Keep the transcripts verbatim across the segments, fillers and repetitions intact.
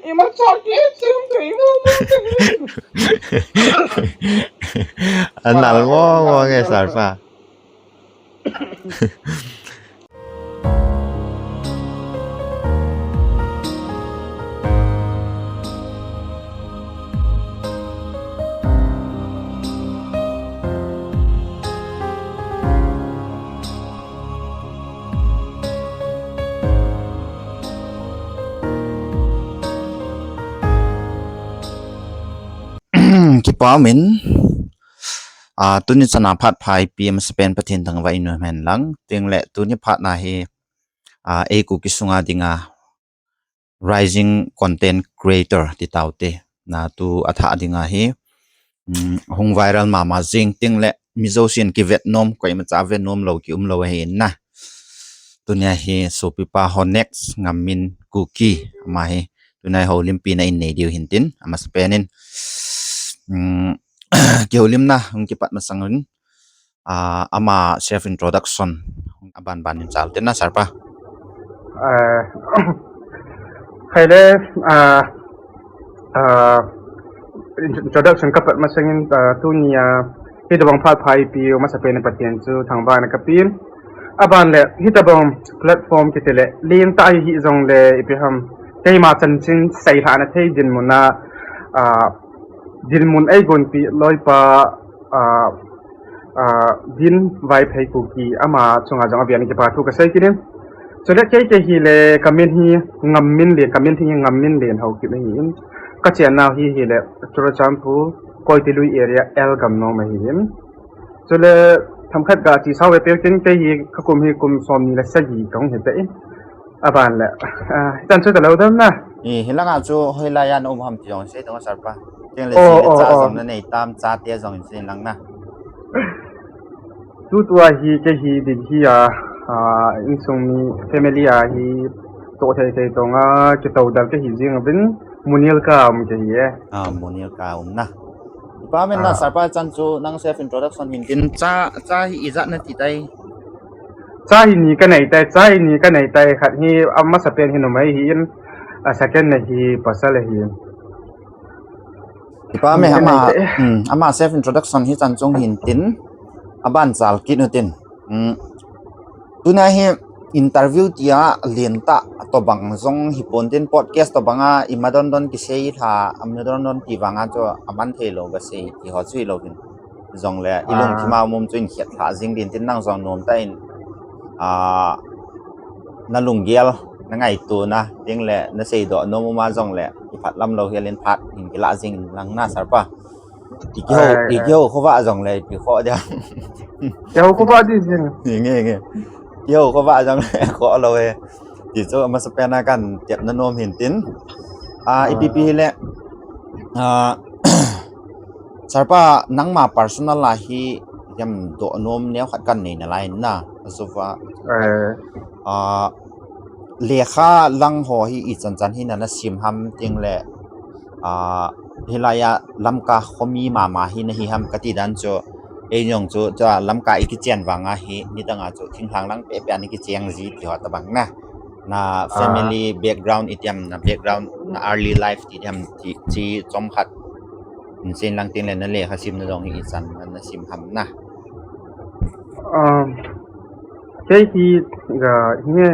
Ima chak ke chim ke ima. Anal mo mo nge sir pa. Kipa min, a, tuni chana phat pha ipi masapen Pathen thangvah in um hen lang, tin le tuni phat na hi, a, ei Kuki sunga dinga rising content creator ti taute. Na tu a thah dinga hi, um, hung viral mama jing tin le Mizo sin kivet nom, koima cha vet nom lo ki um lo ahi na. Tunia hi sopipa ho next Ngammin Kuki ama hi. Tunia hi houlimpi na in nei diu hin tin, amasapen in, um, kihoulimna hung kipat masang in, a, ama self introduction aban ban in chal tin na sir pa. Eh, Khaile, ah, ah, introduction kapat masangin, ah, tunia, hitabang phat pha ipi masapen Pathen chu thangvahna kapin. Aban le, hitabang platform kiti le, lentah hi hi jong le, ipi ham, keima chanchin seilhahna thei dinmun a, ah, dinmun eigonpi loipa, ah, ah, Din Vaiphei Kuki ama chunga jong avel in kipa thu kasei kit in. Chule kei kei hi le kamin hi Ngamminlen, kamin hi Ngamminlen Haokip ahi in. Kachen nau hi hi le Churachandpur Koitilui area L gam nom ahi in. Chule themkhat gache sao ve peh ting, kei hi kakum hi kum somni le sagi kahung hi ta in. Aban le, ah, hitan chu talou dem na. I, hilanga chu hoilai a na um ham ti jong sei tong sir pa. Tin le, oh, ji le, oh, cha, oh, jong na nei tam, chate jong in sei lang na. Tutua hi kei hi Delhi a, ah, insung mi family a hi toh thei thei tonga kitoudal kei hi jing uvin, Munir ka um kei hi e. Ah, Munir ka um na. Ipa min na, ah, sir pa chan chu nang self introduction hin tin, cha, cha hi ijat na ti tai. Cha hi ni kanei tai, cha hi ni kanei tai, khat hi amasapen hi numei hi in, a second na hi pasal ahi in. Ipa min, ama, hmm, ama self introduction hi chan chung hin tin, aban chal kit u tin. Hmm. Tuna hi interview tia lentah tobang jong hi pon tin, podcast tobang a ima don don kisei lha, ima don don ti vang a chu aman thei lou kasei ti ho chu hi lou hin. Jong le, i lungthim a um um chu in khet lha jing din tin, nang jong nom tah in, ah, na lunggel, na ngaito na, tin le, na seidoh nom um a jong le, i phat lam lou hial in phat hin kila jing lang na sir pa. I kihou, i kihou khovah jong le, i kihou dia. Kihou khovah di jing. Nge, nge. Kihou khovah jong le, kho lou e. Ti chu amasapen a kan tepna nom hin tin. Ah, ipi pi le. Ah, sir pa, nangma personal a hi, hiam doh nom neo khat kan nei nalai na. Achuva. Eh. Ah, lekha lang ho hi ichan chan hi na, na sim ham tin le, ah, hilai a Lamka khomi mama hi na hi ham kati dan chu, ei jong chu, chu a Lamka i kichen vang a hi, nidang a chu, thinglhang lang peh peh a na kicheng ji ti ho tobang na. Na, ah, family background itiam, na background, na early life ti diam ti, ti chomkhat. Insen lang tin le na lekha simna jong hi ichan na, na sim ham na. Um, kei hi, ga, nge,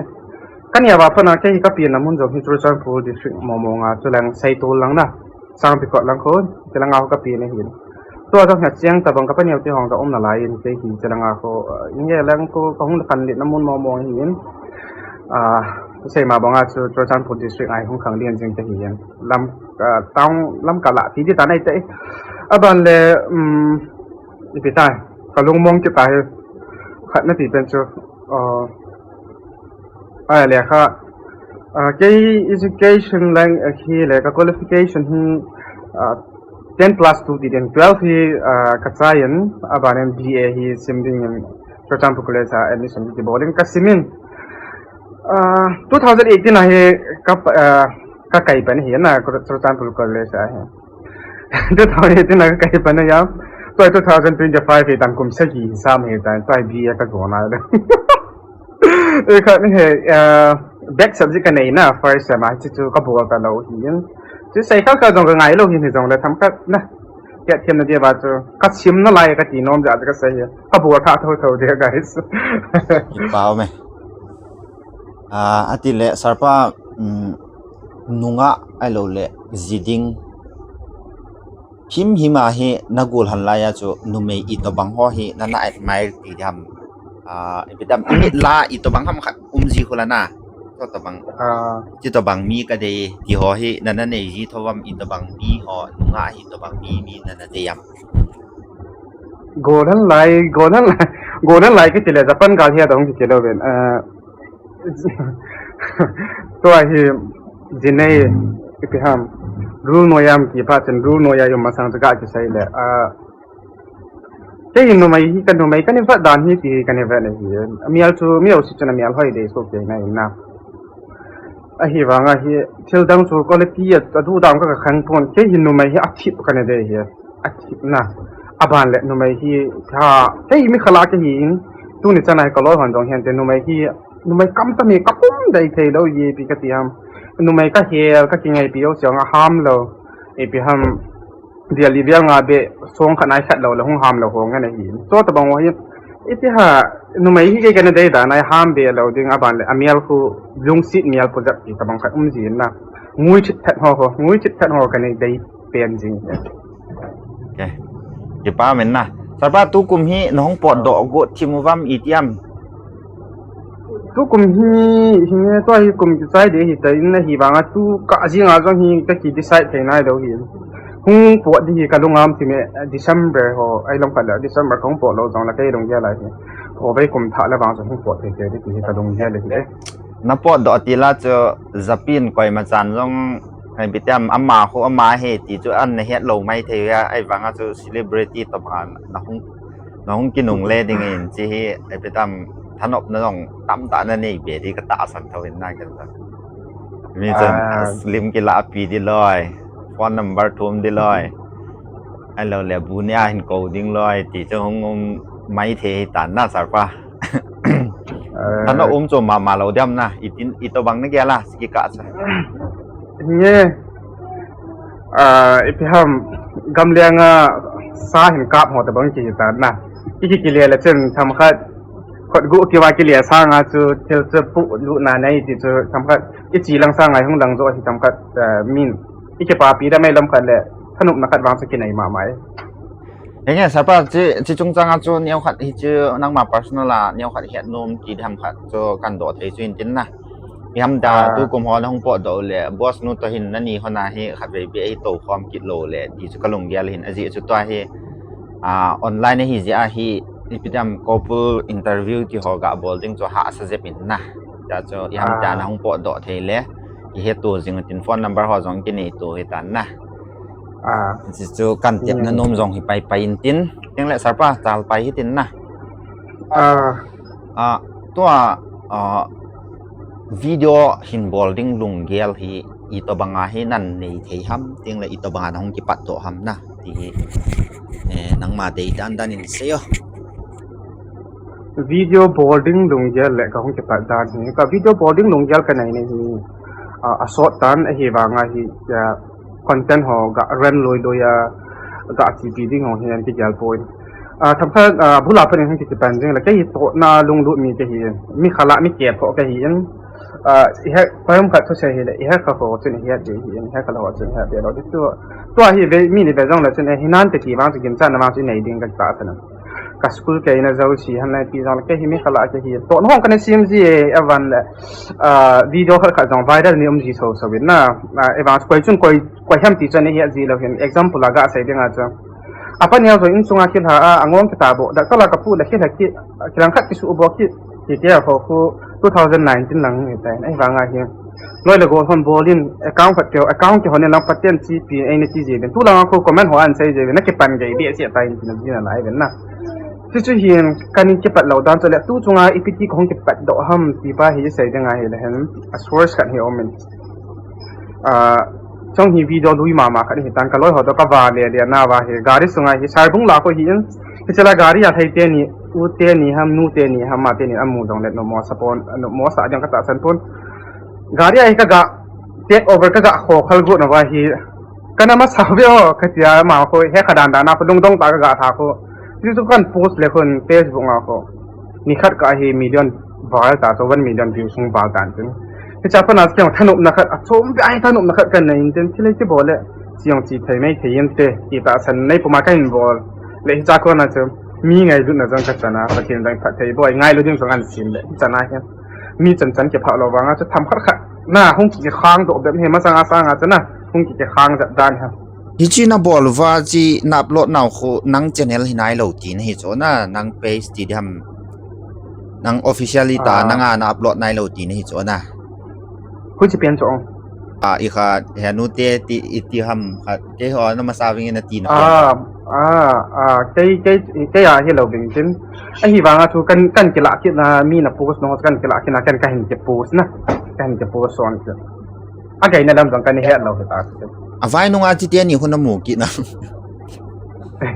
kani a va pha na kei hi kapi na mun jong hi Churachandpur district mo mo nga chu lang Saitol lang na. Sangpi kot lang ko, chu lang a ho kapi na hin. Tua jong ha chiang tabang ka paneo te hong ka um nalai in kei hi chu lang a ho, uh, nge lang ko ka hung kan le na mun mo mo hin. Ah, seima banga chu Churachandpur district a hi hung khang lian jing te hi yan. Lam, ah, town, Lamka la ti di ta nai te. Aban le, um, ipi ta, ka lungmong kit ta hi. Khat na ti pen chu, ah, a lekha, ah, kei education lang, ah, hi le ka qualification hi, ah, ten plus two ti den, twelve hi, ah, ka chai in, aban in B A hi sim ding in, Churachandpur College a admission hi kibol in ka sim in. Ah, two thousand eighteen a hi ka, ah, ka kai pan hi na, Churachandpur College a hi. Two thousand eighteen a ka kai pan a ya. Tua two thousand twenty-five hi tan kum sagi sam hi tan, tua B A ka go na. Eh, khat ni hi, ah, back subject ka nei na, first sem a, chu chu ka bol ta lou hi in. Chu sei kha kha jong ka ngai lou hi ni jong le themkhat na. Ka themna dia ba chu ka sim nalai ka ti nom ja ka sei hi. Ka bol tha tho tho dia, guys. Kipa ume. Ah, ati le Sarpa, um, nungah ahilou le ji ding. Himhim a hi na gollhang lai a chu numei itobang ho hi na na admire ti diham. Ah, ipi diham, i mit lah a itobang ham khat um ji khu la na. Chutobang. Ah. Chutobang mi ka dei ti ho hi na na nei ji tho uvam, itobang mi ho, nungah hi itobang mi, mi na na dei ham. Gollhang lai, gollhang lai, gollhang lai kiti le Japan gal hi adong kiti lou ven. Ah, Tua hi jinei ipi ham. Rule noiya um kipah chun rule noiya um masang chu ka kisei le. Ah, kei hi numei hi ka numei ka ni vet dan hi ti ka ni vet na hi. Mial chu mi jouse chun mial hoi dei soh kei na in na. Ahivanga hi thil dang chu quality a, a duh dan ka, ka khang pon. Kei hi numei hi a thip ka ni dei hi. A thip na. Aban le numei hi ha, kei mi khala ka hi in. Tuni chan a hi ka loi hon jong hian te numei hi, numei kam ta mi ka pum dei thei lou ye pi ka ti ham. Numei ka hel ka kingaipi jouse jong a ham lou. Ipi ham. Bial li bial nga be song khat nai khat lou le hung ham lou hong ngan ahi. Chutobang ho hi, iti ha, numei hi kei ka na dei dan a ham be lou ding aban le, amial khu, lungset mial khu jat ti tobang khat um ji na. Ngui chit that ho ho, ngui chit that ho ka nei dei pen ji. Okay. Kipa ume na. Sarpa tukum hi na hung potdoh got thim uvam iti ham. Tukum hi, hi nge tua hi kum kichai ding ahi ta in ahivanga tu ka jinga jong hi ka ki decide thei nai lou hi. Hung pot ding hi ka lung a um thim e, December ho, ahilou khat le December ka hung pot lou jong le kei lunggel a hi. Ho bei kum thah le vang jong hung pot thei thei ding hi ka lunggel a hi e. Na potdoh ti la chu Japan koima chan jong, ipi ti ham, ama khu ama hi ti chu an na het lou mai thei a, ahivanga chu celebrity tobang a na hung Na hung kinungle ding in, chi hi, ipi ti ham, thanopna jong tamtah na nei be ding ka tahsan thou in na ken ta. Mi chun, ah, lim kilah pi ding loi, phone number thum ding loi. Ahilou le, bu nia hin kou ding loi, ti chu hung um mai thei hi tan na, Sarpa. Ah. Thanop um chu mama lou diam na, itin, itobang na gel a, si kikah chu. Nge, ah, ipi ham, gamleng a sa hin kap ho tobang kihi tan na. I ki kile le chun themkhat, khut gu kiva kile sanga chu thil chu pu lu na nei ti chu themkhat, i chi lang sanga hung lang jo hi themkhat, ah, min. I kipapi da mai lam khat le, thanopna khat vang chu kinei mama e. Henge, Sarpa, chi, chi chungchang a chu neo khat hi chu nangma personal a, neo khat het nom ti diham khat chu kan doh thei chu in tin na. Ipi ham tia, ah, tukum ho na hung potdoh le, boss nu toh hin nani hona hi khatvei beh hi tou khom kit lou le, ti chu ka lunggel hin ajeh chu tua hi, ah, online ahi jeh a hi, ipi ti ham couple interview ti ho ga bol ding chu hahsa jep in na. Tia chu, ipi ham tia, ah, na hung potdoh thei le, i heto jing tin phone number ho jong kinei to hi tan na. Ah. Chi chu kan tepna nom jong hi pai pai in tin. Tin le Sarpa, chal pai hi tin na. Ah. Ah, tua, ah, video hin bol ding lunggel hi itobang a hi nan nei thei ham, tin le itobang a na hung kipat doh ham na. Ti hi, eh, nangma dei dan dan in sei o. Video bol ding lunggel le ka hung kipat dan hi. Ka video bol ding lunggel ka nei nei hi, ah, a sot tan ahivanga hi, ah, content ho ga rem loi loi a, ga chipi ding ho hi an kigel poi. Ah, themkhat, ah, bula panin hung kipan jing le, kei hi totna lunglut mi kei hi, mi khala mi kep ho kei hi in, ah, i he, payam khat thusei hi le, i he kha ho chun i het ding hi in, i he kha ho chun i het ding lou. Tua hi ve, mi ni ve jong le chun, eh, hinan te ti vang chu ginchatna vang chu i nei ding ka tahsan a. Ka school kaina jouse, hanlai pi jong le, kei hi mi khala kei hi. Totna hung kana sim ji e, aban le, ah, video khat khat jong viral ni um ji so so in na. Ah, e vang koi chun koi, koi ham ti chun i het ji lou hin. Example a ga sei ding a chu. Apa neo jong in chunga kilha a, angong kita bo. Da kala ka pu le kilha ki, kilang khat kisu bo ki, ki ke ho khu two thousand nineteen lang ni tai. Ahivanga hi. Loi le gol hon bol in account khat keu, account kihon in lang paten chi pi, ei na chi jeh ven. Tu lang a khu comment ho an sei jeh ven, na kipan gei beh sia tai in tina jina lai ven na. Chu chu hin kan in kipat lou dan chu le, tu chunga ipi ti ka hung kipat doh ham ti pa hi sei ding ahi le hen, a source khat hi um in. Ah, chung hi video lui mama khat hi tan ka loi ho to ka va le le na va hi, gari sunga hi sarbung la ko hi in, hi chala gari a thei te ni, u te ni ham, nu te ni ham, ma te ni amu jong le no mo sa pon, no mo sa jong ka tahsan pon. Gari a hi ka ga, take over ka ga kho khal gu na va hi. Kana masa ve o, ka tia ma kho, he kha dan dan a kho, lungdong ta ka ga tha kho. Ti chu kan post le khun Facebook a kho. Ni khat ka hi million val ta, so one million views sung val tan tin. Hicha pa na kya thanop na khat, a chom be ai thanop na khat kan na in tin, thilai ti bol le. Siang chi thei mai thei in te, ti ta san nei puma ka in bol. Le hicha ko na chu, mi ngailut na jong ka chana, Pathen jong phat thei boi, ngailut ding jong an sim le, hicha na hi. Mi chan chan kipha lo vanga chu tham khat khat. Na hung kikhang doh bep hi masang a sang a chu na, hung kikhang jat dan hi. Hichi na bol uva chi na upload nau khu nang channel hi nai lo ti na hi chu na, nang page ti diham, nang officially ta Ah. nang a na upload nai lo ti na hi chu na. Hui chi pian chu ong. A, i kha, he nu te ti, i ti ham kha, kei ho na masa ving na ti na pian. Ah, ah, ah, kei, kei, kei a hi lo ving tin. A hi vanga chu kan, kan kila kit na, mi na post no, kan kila kit na, kan ka hin ki post na. Ka hin ki post son chu. A gai na lam jong kan het lo hi ta chu. A vai nung a chi te ni hun na mu kit na.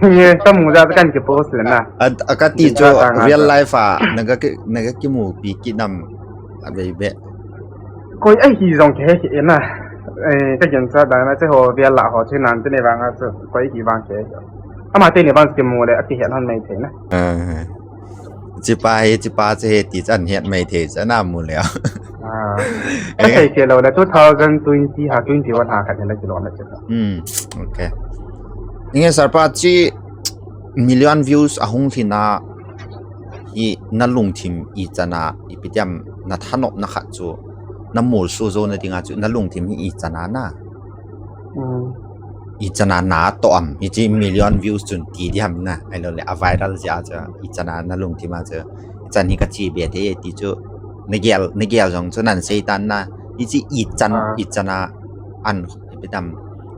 Nge, ka mu ja kan ki post le na. A, a ka ti Din chu ta ta nga real ta. life a, na ga ki, na ga ki mu pi kit nam a bei be. Koi ai hi jong ke he ke na. Eh, ka gen cha da na che ho bia la ho che nan te ne vang a chu koi hi vang ke. Ama te ne vang ke mu le a ki he non mai the na. Ah. Chi pa he, chi pa che he ti chan het mai the cha na mu le. Ah. Eh. Ai ke lo le two thousand twenty ha twenty one ha ka ne la ki lo na che. Hmm. Okay. Inge sir pa chi million views a hung lhin a hi na lungthim i chana i pitiam na thanop na khat chu na mul su zo na dinga chu na lungthim hi i chana na. Mm. I chana na to am hi chi million views chun ti di ham na. Ai lo le a viral ja chu i chana na lungthim a chu i chan hi ka chi be te ti chu na gel, na gel jong chu nan sei tan na. I chi i chan, Ah. i chana an Ipi tam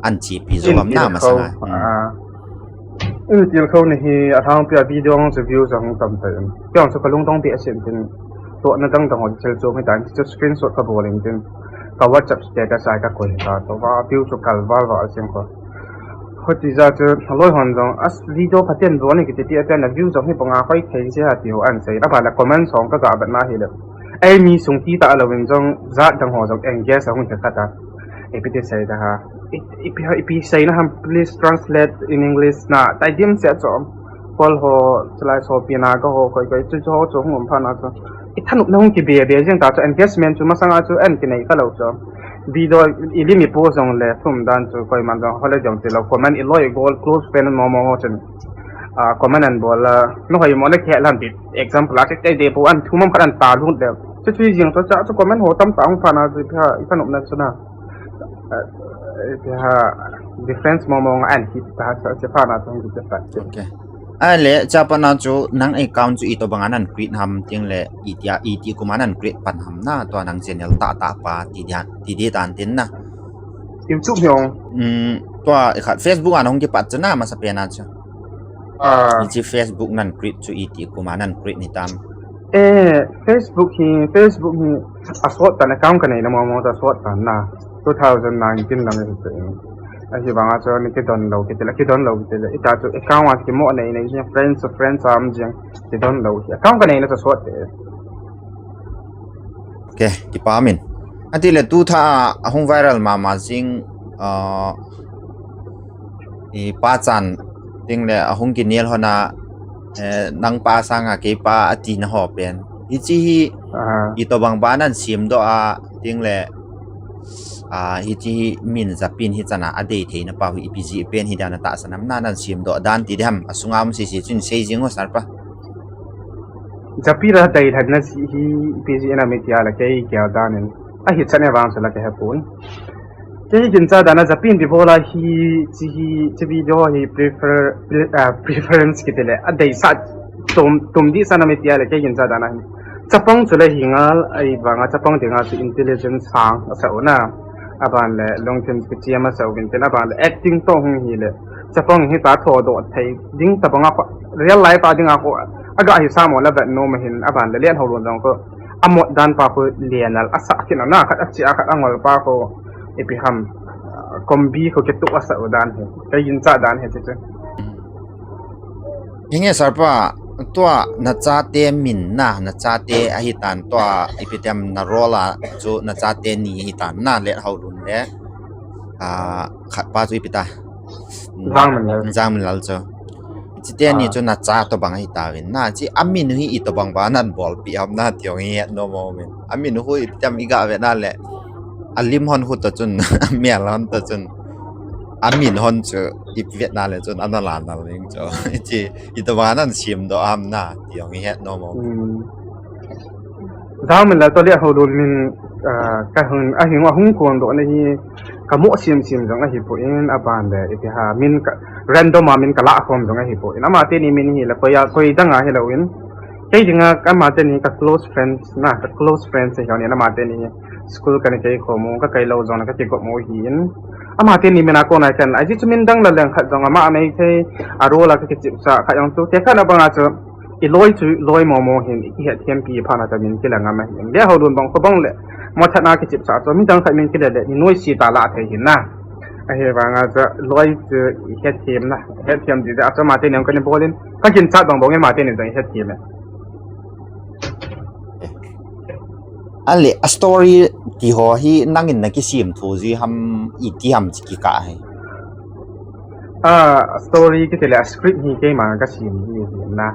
an chi pi zo In am na til ma kho, sanga. Hmm. ah. In til kho ni hi a thang pia video ang chu views ang tam ta in. Piang chu ka lungdong pi a sin tin. To na dang dang ho chel chu mi tan chu screenshot ka bol in tin. Ka WhatsApp status ai ka koi ta to va view chu kal val val sin ko. Ho ti ja chu loi hon jong as video phaten do ni ki ti ti a pen a view jong hi panga khoi thei si ha ti ho an sei. A ba la comment song ka ga bat na hi le. Ai mi sung ti ta lo in jong jat dang ho jong engage a hung ta kha ta. Ipi ti sei da ha. I, ipi ha, ipi sei na ham, please translate in English na. Tai dim se chom. Pol ho, chalai so pi na ka ho, koi koi, chu chu ho chu hung pha na chu. I thanop na hung ki be be jing ta chu, engagement chu masanga chu en ki nei ka lo chu. Video i lim i post jong le, thum dan chu, koi man jong, ho le jong ti lo, comment i loi gol, close friend mo mo ho chun. Ah, comment an bol la, no hoi mo le khe lam ti. Example, a ti te de po an thum am khat an ta lut le. Chu chu jing chu cha chu comment ho tam ta hung pha na chu pha, i thanop na chu na. Eh, eh, ha, difference mo mo nga an hit ta, sa, sa pa na tong hit ta. Okay. Ai le, cha pa na chu, nang account chu i to bang an create ham ting le, i tia, i ti kum an create pan ham na, to nang channel ta ta pa, ti dia, ti di tan tin na. YouTube yong. Mm, to i khat Facebook an hong ki pat chu na, masa pe na chu. Ah. I chi Facebook nan create chu i ti kum an create ni tam. Eh, Facebook hi, Facebook hi, a sot tan account ka nei na mo mo ta sot tan na. Two thousand nineteen lang hi te. A hi bang a chu ni ki don lo ki te la, ki don lo ki te la. Ita chu account a ki mo nei nei hi friends of friends am jing ki don lo. Account ka nei na chu sot te. Okay, kipa min. Ati le tu tha a hung viral ma ma jing, ah, i pa chan ting le a hung ki nial hona, eh, nang pa sanga kei pa a ti na ho pen. Hi chi hi, Ah. i to bang ba nan sim do a ting le, ah, hi chi hi min za pin hi chana a dei thei na pa hi i pi ji pen hi dan a ta sanam na nan sim do dan ti dam a sunga um si si chun sei jing ho sar pa. Japi ra dai lhan na si hi P G N a mi tia la kei kia dan in. A hi chan e vang sa la ke ha pun. Kei kin cha dan a Japi in di bola hi chi hi chi video hi prefer, pre-, ah, preference ki te le. A dei sa tum, tum di sa na mi tia le kei kin cha dan a hi. Chapang chu le hi ngal ai vang a chapang di ngal chu intelligence sang a sa u na. Aban le lungthim kichiam a sa u vin tin aban le acting to hung hi le. Chapang hi ta tho do thei ding tabang a kho, real life a ding a kho, a ga hi sa mo la vet nom hin aban le lian ho lon jong kho. A mot dan pa kho lian al a sa khin a na khat a chi a khat a ngol pa kho ipi ham, ah, kombi kho kitu a sa u dan hi. Kei kin cha dan hi ti chu. Hinge sar pa, Tua nachate min na, nachate ahitan tua ipi ti ham na role a chu nachate ni ahitan na, Lethaolun le, ah, khat pa chu ipi ta. Jangminlal. Jangminlal chu. Chite ni chu nacha tobang ahitauvin na, chi amin hi itobang ba nan bolpi ham na ti jong ihet nom umin. Amin hu ipi ti ham iga ve na le. Alim hon hu ta chun, amel hon ta chun. Amin hon chu ipi vet na le chun ana la na ling chu. Chi itobang nan simdoh ham na ti jong ihet nom umin. Jangminlal toh Lethaolun min, ah, ka hung, ahung, ahung kondoh na hi ka mo simsim jong ahipoi, aban le ipi ham min ka random a min ka lakhom jong ahipoi. Amateni min hi la koi a, koi dang a hilouvin. Kei dinga amateni ka close friends na, ka close friends ahiuvin amateni school kana kaikhom u, ka kailou jong ka kigop u ahin. Amateni min a kona kan, ajeh chu min dang la leng khat jong ama maithei, a role a ka kichepsah khat jong chu, tekah na banga chu, iloi chu loi momo hin, ikihetthem pi phat na chu min kila ngam ahin. Lethaolun bang kho bang le, mo chat na kichepsah chu, midang khat min kila le, ni noise ta la thei hin na. Ahivanga chu, loi chu ihetthem na, hetthem ding a chu amateni kana bolin, ka ginchat bang bang amateni jong ihetthem e. Ale, a story ti ho hi nangin nakisem tho ji ham, iti ham chi kikah hi. Ah, story kiti le a script hi keima kasem ji hi na.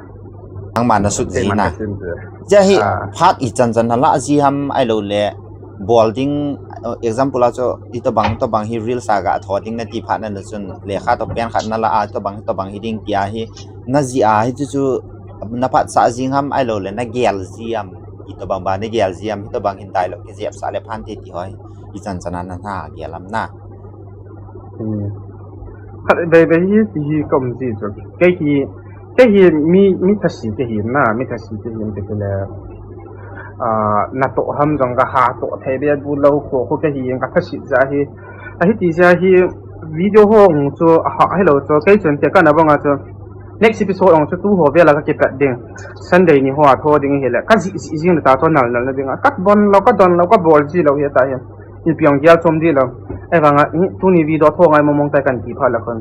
Nangma nasut ji na. Keima kasem ji. Jia hi phat ichan chan nalah ji ham ahilou le bol ding, uh, example a chu itobang tobang hi reels a ga tho ding nati phat na chun lekha toh pen khat nalah a tobang tobang hi ding tia hi najih a hi chu chu naphatsah jing ham ahilou le nagel ji ham, itobang ba nagel ji ham, hitobang hin dialogue kijepsah le phante ti ho hi ichan chan a nana gel ham na. Khat veve hi ti hi ka um ji chu. Kei hi, kei hi mi, mi thasi kei hi na, mi thasi kei hi kei le. Ah, natoh ham jong kaha toh thei be bu lou kho kho kei hi ka thasi ja hi. Ahiti ja hi video ho chu ahilou chu kei chun tekah na banga chu next episode ong chu tu ho vela ka kipat ding. Sunday ni ho a tho ding hile. Ka jih jih jing ta chu nal nal na ding a. Ka bon lou, ka don lou, ka bol ji lou hi ta hi. Ipi ong gel chom di lou. Ahivanga tuni video tho ngai mong mong tai kan ti phat le khun.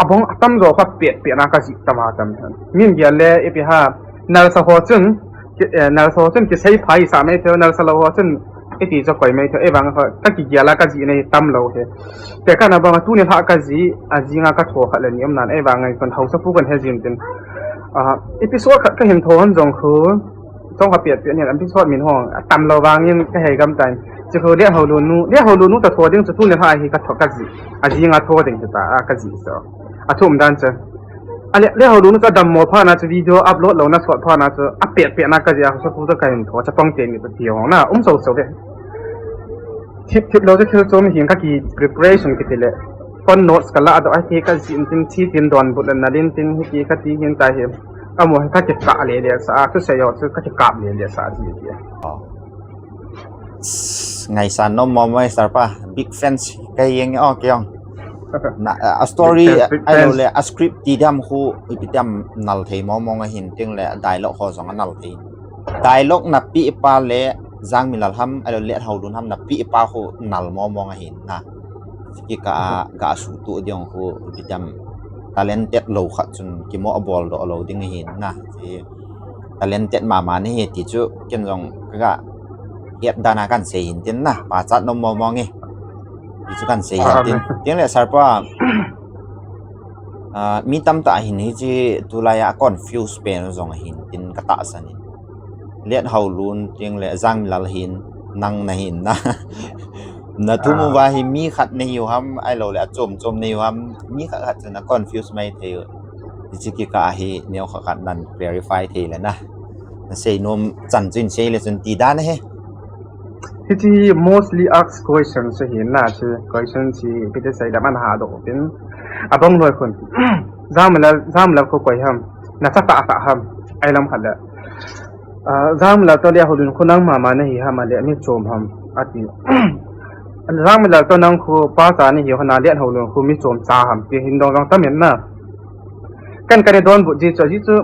Abang atam jo kha pet pet na ka jih tam a tam. Min gel le ipi ham. Nalsa ho chun, ki, eh, nalsa ho chun kisei phai sa mai thei, nalsa lou ho chun iti chu koi mai thei, ahivang ho, ka kigel a ka jih nei tam lou hi. Tekah na banga tuni lha ka jih, ajing a ka tho khat le ni um nan, ahivang ngai kon haosapu kon he jin tin. Ah, episode khat ka hin tho hon jong khu, chong kha pet pet ni episode min ho, atam lou vangin ka hei gam tan. Chi khu Lethaolun nu, Lethaolun nu ta tho ding chu tuni lha hi ka tho ka jih, ajing a tho ding chu ta, a ka jih so. A thum dan chu. Ale, Lethaolun nu chu adam mo phat na chu video upload lou na sot phat na chu apet pet na ka jih a, so pu chu ka hin tho, chapang teni chu ti ho na, um so so ve. Thip thip lou chu thil chom hin ka ki preparation kiti le. Phone notes ka la doh a hi ka jih tin chi tin donbut le nalin tin hi ki ka ti hin ta hi. Amo hi ka kikah le le sa, a thusei ho chu ka kikap le le sa ji ti. Ngaisang nom mo mo, sir pa. Big fans ka hi jeng o kei jong. Na, a story, big fans, big fans. Ahilou le, a script ti dam khu, ipi dam nal thei mo mo nga hin ting le, dialogue ho jong anal thei. Dialogue napeh pa le, Jangminlal ham, ahilou le, Lethaolun ham napeh pa khu nal mo mo nga hin na. Kikah a, ga suhtuh ding khu, ipi dam talented lou khat chun, kimo abol doh lou ding hin na. Talented mama nahi ti chu, ken jong ka ga het dan a kan sei hin tin na, pachat nom mo mo nge. Ti chu kan sei hin tin. Tin le sir pa, ah, mi tamtah hin hichi tulai a confuse pen jong hin tin ka tahsan in. Lethaolun tin le Jangminlal hin nang nahin na. Na thum uva hi mi khat nahiu ham, ahilou le achom chom nahiu ham, mi khat khat chun a confuse mai thei u. Hichi kikah a hi neo khat khat nan clarify thei le na. Na sei nom chan chun sei le chun ti dan ahi. Hichi mostly asked questions ahi na, chi question chi ipi ti sei dam ana hadoh u tin. Abang loi khun. Jangminlal, Jangminlal khu koi ham. Na cha ta ta ham. Ai lam khat le. Ah, Jangminlal toh Lethaolun khu nang mama nahi ham, ahile mi chom ham, ati. Jangminlal toh nang khu pa cha nahi hon a, Lethaolun khu mi chom cha ham, ti hin dong dong tam in na. Kan kan donbut ji chu, ji chu,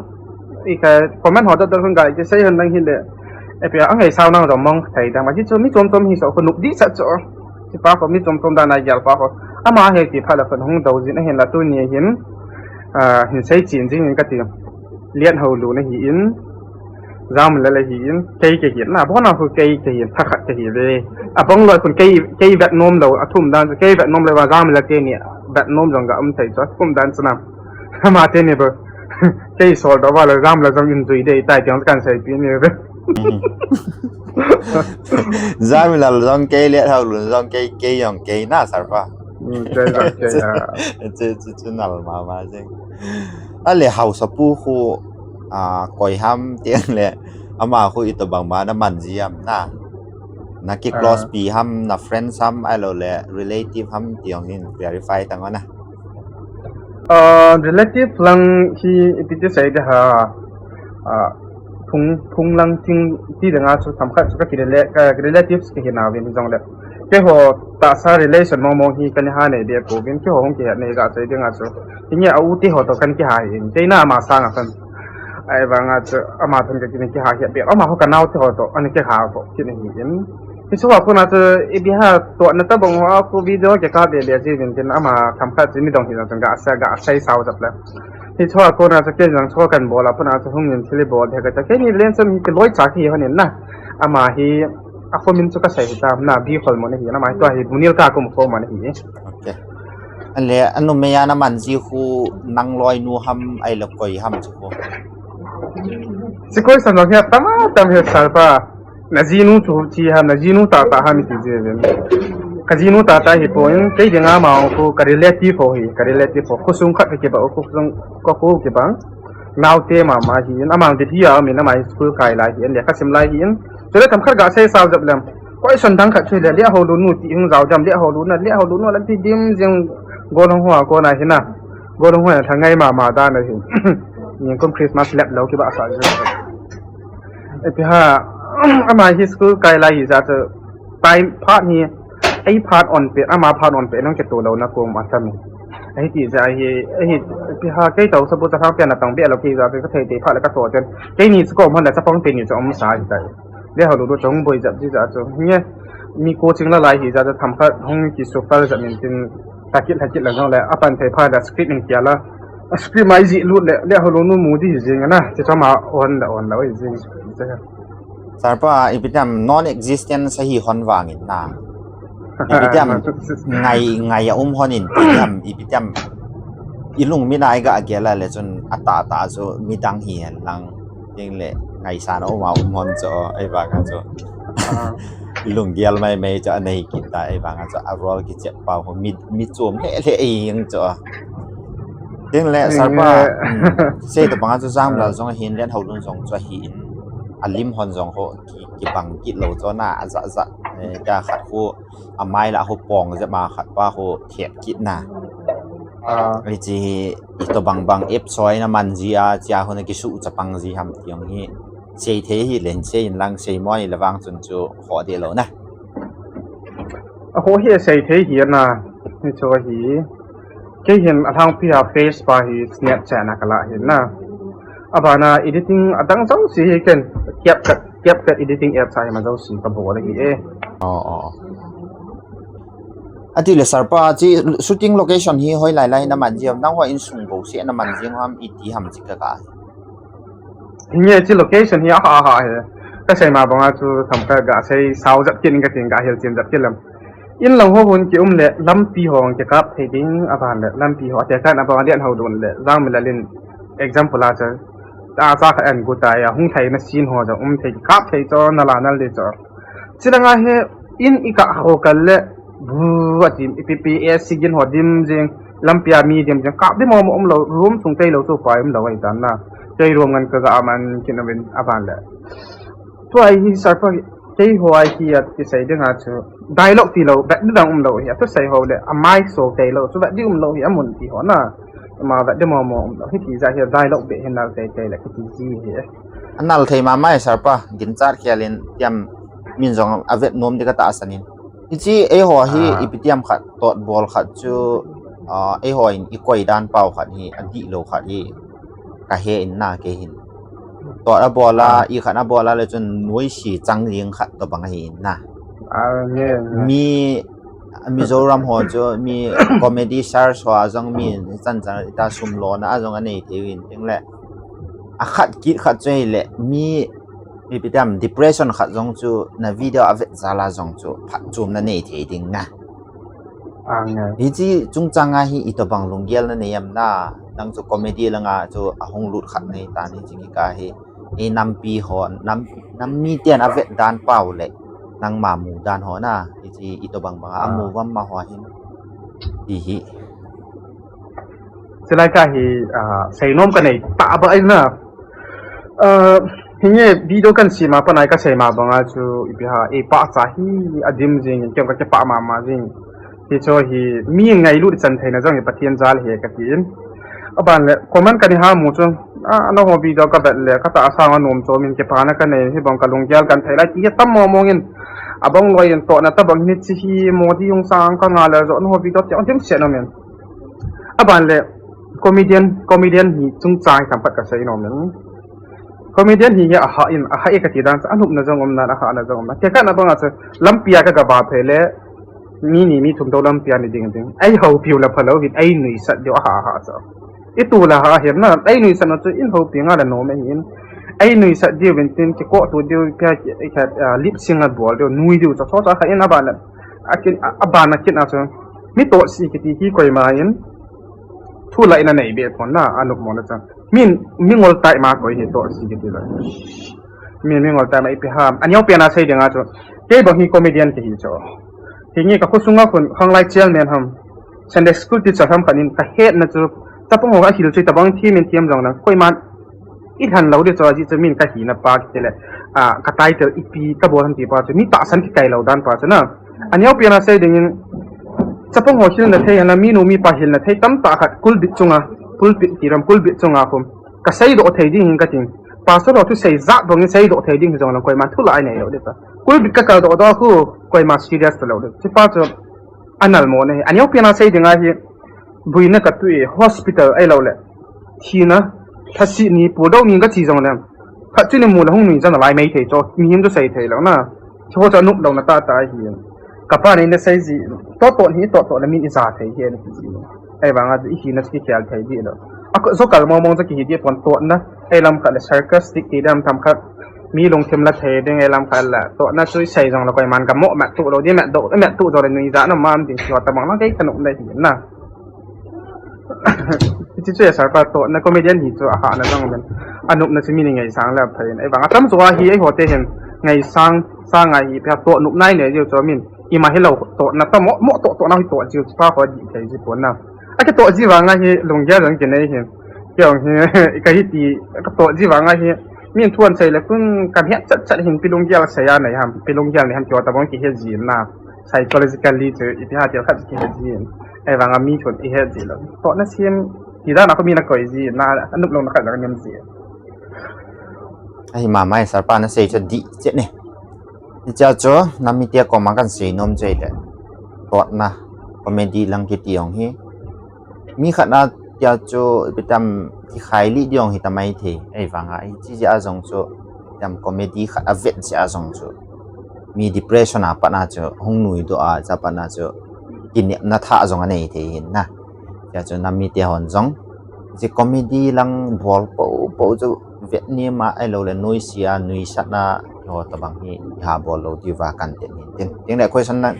i ka comment ho dot dot hun ga, ki sei hon nang hin le. Ipi a ngai sao nang jong mong thei dam, ji chu mi chom chom hi so khu nup di sa chu. Chi pa khu mi chom chom dan a gel pa khu. Ama he ti pha la khun hung do jin ahin la tuni hin. Ah, hin sei chin jing in ka ti. Lianhoulun ahin, Jangminlal ahin, kei kahin, na, abona khu kei kahin, thakhat kahi ve. Abang loi khun kei, kei vet nom lou, athum dan chu kei vet nom lou va Jangminlal teni vet nom jong ga um thei chu, athum dan chu na. Ama teni ba, kei sol doh va lou Jangminlal jong in jui dei tai tiang kan seipi ni ve. Jangminlal jong kei, Lianhoulun jong kei, kei jong kei na, Sir pa. Hmm, kei jong kei, ah. Chu, chu, chu nal mama jeng. Ale, haosapu khu, ah, koi ham tiang le, ama khu itobang ma na man ji ham na. Na ki close pi ham, na friends ham, ahilou le relative ham tiang hin clarify tang na. Ah, relative lang hi ipi ti sei de ha. Ah, phung, phung lang ting ti dang a chu themkhat chu ka ki rela-, ka relatives kahi nauvin jong le. Keiho tahsa relation mong mong hi kana ha nei be pouvin, keiho hung kihet nei ga sei ding a chu. Hinge a u te ho toh kana kiha hin. Kei na ama sang a khan. Ahivang a chu ama thon ka kina kiha het be. Ama ho ka nao te ho toh ana kiha ho kina hi in. Hiche ho a kona chu ipi ha toh na tabang ho a khu video kikap be be ji vin tin ama themkhat chu midang hi jong ga sei, ga sei sao jap le. Hiche ho a kona chu kei jong chu kan bol a kona chu hung in thil bol the ka ta. Kei ni len sam hi kiloi cha ki ho nin na. Ama hi a comment chu ka sei hi ta na bi khol mo na hi na ama hi tua hi Munil ka kum ko mo na hi. Okay. Ale, anu mei a na man ji khu nang loi nu ham ahilou koi ham chu khu. Sikoi san jong hi tam a tam hi Sir pa. Na jinu chu chi ham, na jinu tata ham ti ji vin. Ka jinu tata hi poi, kei ding a ma khu ka relative ho hi, ka relative ho. Khosung khat ka kiba, khosung ka khu kiba. Naote mama hi in, ama Delhi a um in, ama hi school kai lai hi in, lekha sim lai hi in. Chule themkhat ga sei sao jap lem. Koi son dang khat chu le, Lianhoulun nu ti hung jao jam, Lianhoulun na, Lianhoulun nu la ti dim jing Golhang ho a kona hi na. Golhang ho a thangai mama dan a hi. Nikum Christmas lep lou kiba sa jing. Ipi ha, ama hi school kai lai hi ja chu time phat hi, ei phat on pe, ama phat on pe nong ke to lou na ko ma tam. Ei ti ja hi, ei ipi ha kei tau sa bu ta thang pe na tang be lou ki ja pe ka thei te phat la ka to chen. Kei ni chu ko man da sa pang te ni chu um sa hi tai. Lianhoulun chu hung boi jap ji ja chu. Nge, mi coaching la lai hi ja chu themkhat hung ki su pal jap min tin ta kit la kit la jong le, apan thei phat la script in kia la. A script mai ji lut le, Lianhoulun nu mu di hi jing na, ti chama on da on da oi jing. Sir pa, ipi ti ham non existence hi hon vang in na. Ipi ti ham ngai, ngai a um hon in ti ham, ipi ti ham ilung mi nai ga gel a le chun ata ata chu midang hi hen lang. Ting le, ngaisang a um a um hon chu, ahivang a chu. Lunggel mai mai chu anei kit ta, ahivang a chu, a role kichep pau ho mi, mi chom le le ei ang chu. Ting le, Sir pa, hmm, sei tobang a chu Jangminlal jong ahin, Lianhoulun jong chu ahin, alim hon jong ho ki, kibang kit lou chu na, aja ja, eh, ka khat khu, amai la ho pong jep ma khat pa ho thiat kit na. Ah. Hiche hi itobang bang ep soi na man ji a, chia ho na kisu chapang ji ham ti jong hi. Sei thei hi len sei in lang sei mo ni le vang chun chu ho de lou na. A ho hi sei thei hi na. Ni chu hi. Kei hin alhangpi a face pa hi Snapchat na ka la hi na. Abana editing adang jouse hi ken CapCut, CapCut editing app sa hi ma jouse ka bol hi e. Oh, oh. Ati le Sir pa, chi shooting location hi hoilai lai na man ji ham, nangho insung bou seh na man ji ham, iti ham chi ka ka. Hinge chi location hi aha aha he. Ka sei ma banga chu themkhat ga sei sao jap kit in ka ting ga hil chin jap kit lem. In lang ho hun ki um le lampi ho ki kap thei ding aban le lampi ho ate kan abang Lianhoulun le Jangminlal in example a chu. Ta sa kha en gu ta ya hung thei na sin ho jong um thei kap thei chu na la nal de chu. Chi langa hi in i ka ho kal le bu ati i pi pi e si gin ho dim jing lampi a mi dim jing kap dim mo um lou room chung tei lou chu pa um lou ai tan na. Kei room ngan ka ga man kin a vin aban le. Tua hi Sir pa keiho a hi a kisei ding a chu dialogue ti lou, vet ding um lou hi, a thusei ho le, a mai so tei lou, chu vet ding um lou hi, a mun ti ho na. Ama vet ding mo mo um lou hi, ti ja hi dialogue be hin nal tei tei le, kiti ji hi. A nal thei ma mai Sir pa, ginchat khel in tiam min jong a vet nom ding ka tahsan in. Hiche eiho hi ipi tiam khat, tot bol khat chu, ah, eiho in i koi dan pau khat hi, a dih lou khat hi. Ka he in na kei hin. Tot a bol a, i khat a bol a le chun nuisi chang jing khat tobang ahi in na. Mi, Mizoram ho chu, mi comedy stars ho a jong mi chan chan ita sum lona a jong anei thei in ting le. akhat kit khat chu ahile mi, mi pitam depression khat jong chu na video avet jal a jong chu phatchomna nei thei ding na. Anga. Hiche chungchang a hi itobang lunggel na nei em na, nang chu comedy langa chu ahung lut khat nei tan hiche kikah hi. Inampi ho, nam, nam miten avet dan pau le nangma mu dan ho na, hiche itobang bang a amu vam ma ho hin. Ti hi. Chulai kah hi, ah, seinom kanei tah ba ina. Ah, hinge video kansem a pat a kasei ma banga chu ipi ham, eipah cha hi adim jing in, kei jong kakipah mama jing. Hichu hi mi ngailut chan theina jong hi Pathen jal ahi kati in. Aban le comment kani ha mu chu, ah, nangho video kavet le katahsa a nom chom in kipana kanei, hibang kalunggel kanthei lai ti hi tam mong mong in. Abang loi in tohna tabang hiche hi Modi hung sang kanga le jong nangho video ti adim se nom in. Aban le comedian, comedian hi chungchang hi tamkhat kasei nom in. Comedian hi hi ahah in, ahah e kati dan chu, anopna jong um nan, ahahna jong um nan. Tekahna banga chu, lampi a kagaba phei le, mi ni mi thum tou lampi a nei ding ding. Eihoupiu le phalou vin, einuisat diu ahah ahah chu. Itu le ahah ahi na, einuisat na chu, eihoupi nga le nom ahi in. Einuisat diu vin tin, kikoh tu diu, kei, kei, ah, lip sync abol diu, nui diu chu, chu, chu, ahah in aban le. Akin, a, aban a kin a chu. Mi tohsi kiti hi koima in. Thulai na nei be pon na, anop mo na chu. Min, mi ngol tai ma koi hi tohsi kiti la. Min, mi ngol tai ma ipi ham. Aneo pen a sei ding a chu. Kei bang hi comedian kahi chu. Hinge ka khosunga khun, khanglai chairman ham. Sunday school teacher ham khat in kahetna chu. Chapang ho ahil chu tabang thiam in thiam jong lang. Koiman, ilhan lou ding chu ajeh chu min kahina pa kiti le. Ah, ka title ipi kabol ham ti pa chu. Mi tahsan kikai lou dan pa chu na. Aneo pen a sei ding in, chapang ho hilna thei, hana minu mipa hilna thei tamtah khat, pulpit chunga, pulpit ti ram, pulpit chunga khum. Kaseidoh thei ding hin kating. Pastor ho thusei jat bang in seidoh thei ding hi jong lang koiman thulai nei lou ding ta. Pulpit kakal doh doh khu, koima serious ta lou ding. Hiche pa chu, anal mo na hi. Aneo pen a sei ding a hi, buina katu e, hospital ahilou le. Thina, thasi ni, pu dou ni kachi jong le. Khat chu ni mu le hung nui jana lai mai thei chu, mihem chu sei thei lou na. Chu ho chu anop lou na tah tah ahi. Kapa nei na sei ji, toh toh hi, toh toh na min ija thei hi ani ji. Ahivang a chu ihina chu kikhel thei ding lou. A ko, jo kal mong mong chu kihi ding pon tohna. Ahi lam khat le sarcastic ti dam tam khat. Mi lungthim la thei ding ahi lam khat le. Tohna chu isei jong le koiman kamo mat tu lou ding, mat doh, mat tu jong le nui ja na mam ding chu tabang lang kei kanop na hi na. Hiche chu e sir pa tohna comedian hi chu ahahna jong men. Anopna chu mi ni ngaisang le aphai in. Ahivang a tamjo a hi eiho te hin ngaisang, sang a hi pia toh nop nai ne jiu chu min. Ima hilou tohna tamo, mo toh tohna hi toh jiu chu pa ho dih thei ji pon na. Akitoh ji vang a hi lunggel jong kinei hin. Kei jong hi, kahi ti, katoh ji vang a hi. Min thuan sei le kun kahet chat chat hin pi lunggel sei a nei ham, pi lunggel nei ham kio tabang kihe ji na. Psychologically chu, ipi ha til khat kihe ji. Ahivang a mi chun ihe ji lou. Tohna sim, ti dan a khu mi na koi ji na, anop lou na khat jong nem ji. Ahi mama e sir pa na sei chu dih chet ne. Hichea chu, nam mite koma kansei nom chu ahile. Tohna, comedy lang kiti jong hi. Mi khat na tia chu, ipi tam, kikhai lih ding jong hi tamai thei. Ahivang a, hiche jeh a jong chu, ipi tam comedy khat avet jeh a jong chu. Mi depression a pat na chu, hung nui doh a, cha pat na chu, kinepna thah jong anei thei hin na. Tia chu nam mite hon jong. Hiche comedy lang bol po po chu vet ni ma ahilou le nuisat a, nuisat na ho tabang hi iha bol lou diu va kan ti hin tin. Tin le question na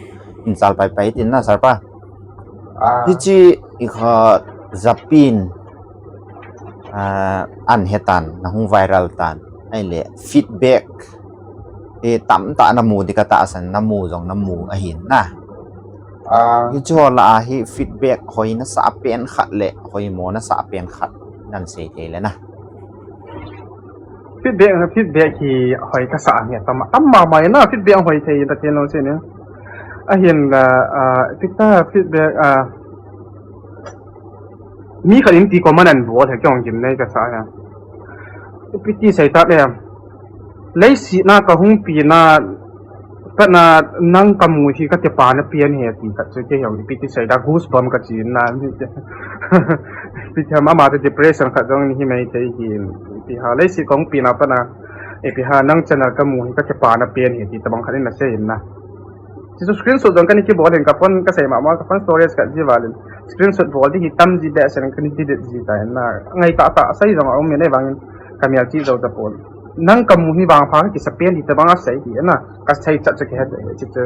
in chal pai pai tin na sir pa. Ah. Hiche i kha japin, ah, an hetan, na hung viral tan. Ahile feedback. E tamtah na mu di katahsan, na mu jong na mu ahin na. Ah. Hiche ho lah a hi feedback hoi nasah pen khat le, hoi mo nasah pen khat, nan sei thei le na. Feedback, feedback hi hoi kasah nge tam, tam mama na feedback hoi thei ta ken lo se ne. Ahin la, ah, feedback, ah, Mi khat in ti comment an bol he kei jong gimnei kasa he. Ipi ti sei ta le. Leiset a kahung pi na, kana nang kamu hi kakipana pen ahi ti khat chu kei jong ipi ti sei ta goosebump kachi na. Ipi ti ham ama te depression khat jong ni hi mai thei hi. Ipi ha leiset kahung pi na pana. Ipi ha nang channel kamu hi kakipana pen ahi ti tabang khat in asei in na. Hichu screenshot jong kana kibol hin ka phone kasei mama ka phone storage khat ji valin. Screenshot bol di hi tam ji behseh in kana delete ji ta in na. Ngai tah tah sei jong aum in ahivangin. Ka mial chi zo ta pon. Nang ka mu hi vang pha kisa pen di ta bang a sei di na. Ka sei chat cha ki het chi chu.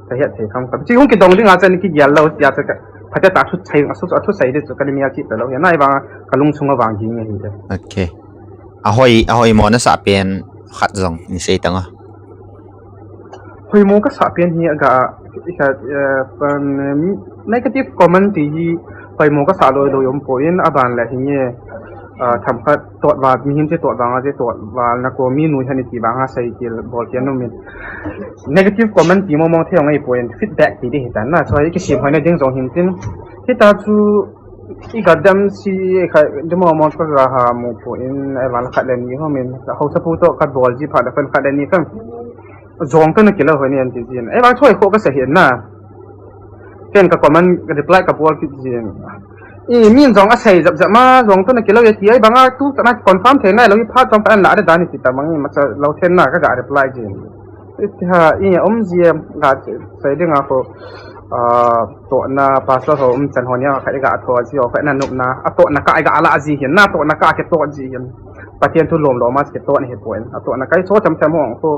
Ka het thei kham ka. Chi hung ki dong ding a chan ki gial lo tia cha ka. Pha ta thu sei a su a thu sei di chu ka ni mial chi ta lo hi na i vang ka lung sung a vang gi nge hi. Okay. A hoi, a hoi mo na sa pen khat zong ni sei ta nga. Hoimo ka sa pen hi aga, ka, eh, pan, em, negative comment ti hi hoimo ka sa lo lo yom po in aban le hi nge, ah, tham khat tot va mi hin che tot va nga che tot va na ko mi nu hani ti va nga sai ti bol ke no min. Negative comment ti mo mo the ngai po in feedback ti di hi tan na. So hi ki sim hoi na ding zong hin tin. Hi ta chu i ga dam si kha demo mo ka ga ha mo po in ai van khat le ni ho min. Ho sa pu to ka bol ji pha da fan khat le ni kan. Zong to na kilo hoi ni an ti jin. Ai vang choi kho ka sa hi na. Ken ka comment reply ka bol kit jin. I min zong a sei zap zap ma zong to na kilo ya ti ai bang a tu ta na confirm thei na lo hi pha zong ka an la da ni ti ta mang ma cha lo then na ka ga reply jin. I ti ha i um ji em ga sei ding a ko, ah, to na pastor ho um chan ho ni a ka i ga tho ji ho ka na nup na a to na ka i ga la ji hin na to na ka ke to ji hin. Pathian thu lom lom a ke to ni he po in a to na ka i so cham cham ho ko.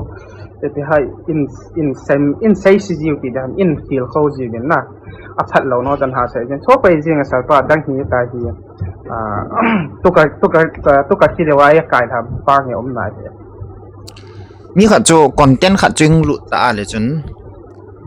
Eti hai in, in sem, in sei si jiu ti dan, in feel kho jiu din na. A phat lo no dan ha sei din. Chok pai jing a sal pa dang hi ta hi. Ah, tuka, tuka, tuka ki le wai kai tham pa nge om na hi. Mi khat chu content khat chu hung lut ta le chun.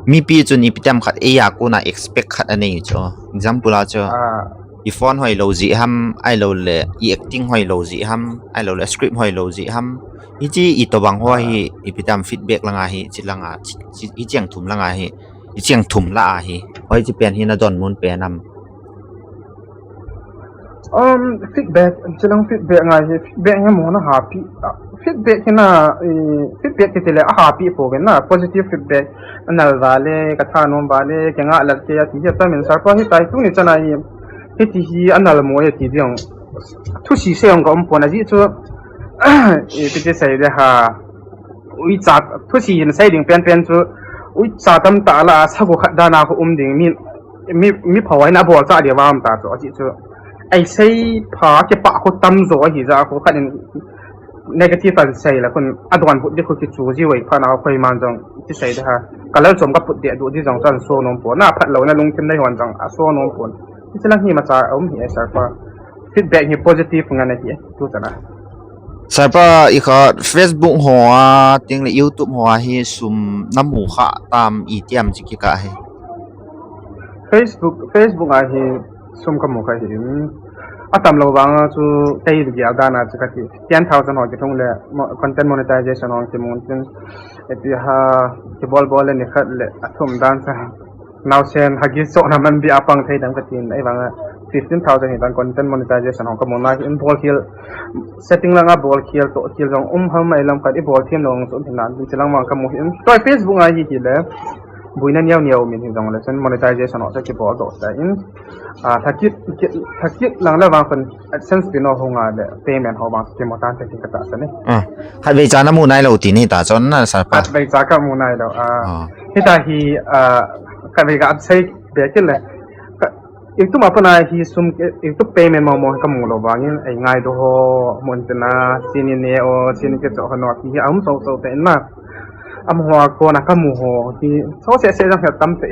Mipi chun ipi tam khat ei a ko na expect khat a nei chu. Example a chu. Ah. I phone hoi lo ji ham, ai lo le, i acting hoi lo ji ham, ai lo le script hoi lo ji ham. Hichi i to bang ho hi, ipi tam feedback langa hi, chi langa, chi, chi, i chiang thum langa hi, i chiang thum la a hi. Hoi chi pen hi na don mun pen am. Um, feedback, chi lang feedback ngai hi, feedback ngai mo na happy. Feedback hi na, eh, feedback ti le a happy po gen na, positive feedback. Anal vale, ka tha nom vale, ke nga lal ke a ti hi ta min sar pa hi tai tu ni chana hi. Hiti hi anal mo e ti diang. Thu si se ong ka um pon a ji chu. E ti ti sai de ha. Ui cha thu si hin sai ding pen pen chu. Ui cha tam ta la sa ko khat da na ko um ding mi mi mi phaw ai na bol cha dia vam ta chu a ji chu. Ai sei pha ke pa ko tam zo hi ja ko khat in negative an sei la kun a don put di ko ki chu ji wei pha na ko man jong ti sai da ha. Ka lal chom ka put de du di jong chan so nom po na phat lo na lungthim nei hon jong a so nom po. Ti lang hi ma cha um hi ai sar pa. Feedback hi positive ngan hi tu chana. Sar pa i kha Facebook ho a ting le YouTube ho a hi sum na mu kha tam i tiam chi ki ka hi. Facebook, Facebook a hi sum ka mu kha hi in. A tam lo vang a chu kei gi a dan a chu ka ti. Ten thousand ho ki thung le mo-, content monetization ho ki mun tin. E ti ha ki bol bol le ni khat le a thum dan sa. Nau sen hagi so na man bi apang thei dam ka tin ai vang a fifteen thousand hi dan content monetization hong ka mu na in bol khel setting langa bol khel to khel jong um ham ai lam khat i bol them long so hin nan tin chilang mang ka mu hin. Toi Facebook a hi hi le buina niau niau min hi jong le sen monetization ho sa ki bol do sa in. A thakit, thakit lang le vang kon AdSense pin ho nga le payment ho vang ki mo tan te ki ka ta sa ni. Ah, khat vei cha na mu nai lo ti ni ta chon na sar pa. Khat vei cha ka mu nai lo. Ah. Ah. Hi ta hi, ah, khat vei ka ap sei be ki le. Ka, YouTube a pa na hi sum ke, YouTube payment mo mo ka mu lo vang in ai ngai do ho mun te na sini ne o sini ke cho ho no ti hi am so so te na. Am ho ko na ka mu ho hi so se se jang tam te.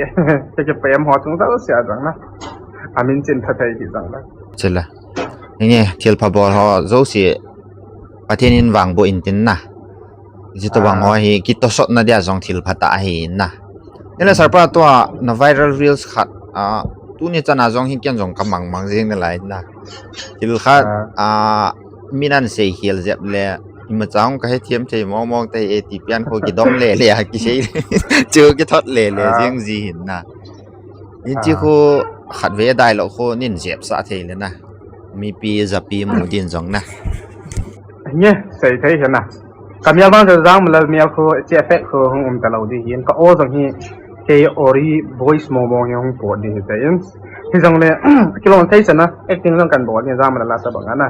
Ke ke payment ho chung sa se jang na. Amin chin pha thei hi jang na. Chila. Nge, thil pha bol ho, zo si, Pathian in vang bo in tin na. Zi to bang ho hi, ki to sot na dia zong thil pha ta hi na. Nila sar pa tua, na viral reels khat, ah, tu ni chana zong hi kian zong ka mang mang zing na lai na. Thil khat, ah, min an sei hial zep le, ima chang ka he thiam thei mong mong te e ti pian ko ki dom le le, a ki sei, chu ki thot le le, zing zi hin na. In chi khu khat ve dai lo khu nin zep sa thei le na. Mipi zapi mu din zong na. Nge, sei thei hi na. Ka mial bang zang malal mial khu chi effect khu hung um ta lo di hin. Ka o zong hi kei ori voice mo mo hi hung po di hi te in. Hi zong le, kilon thei sa na, acting zong kan bo di zang malal la sa bang na.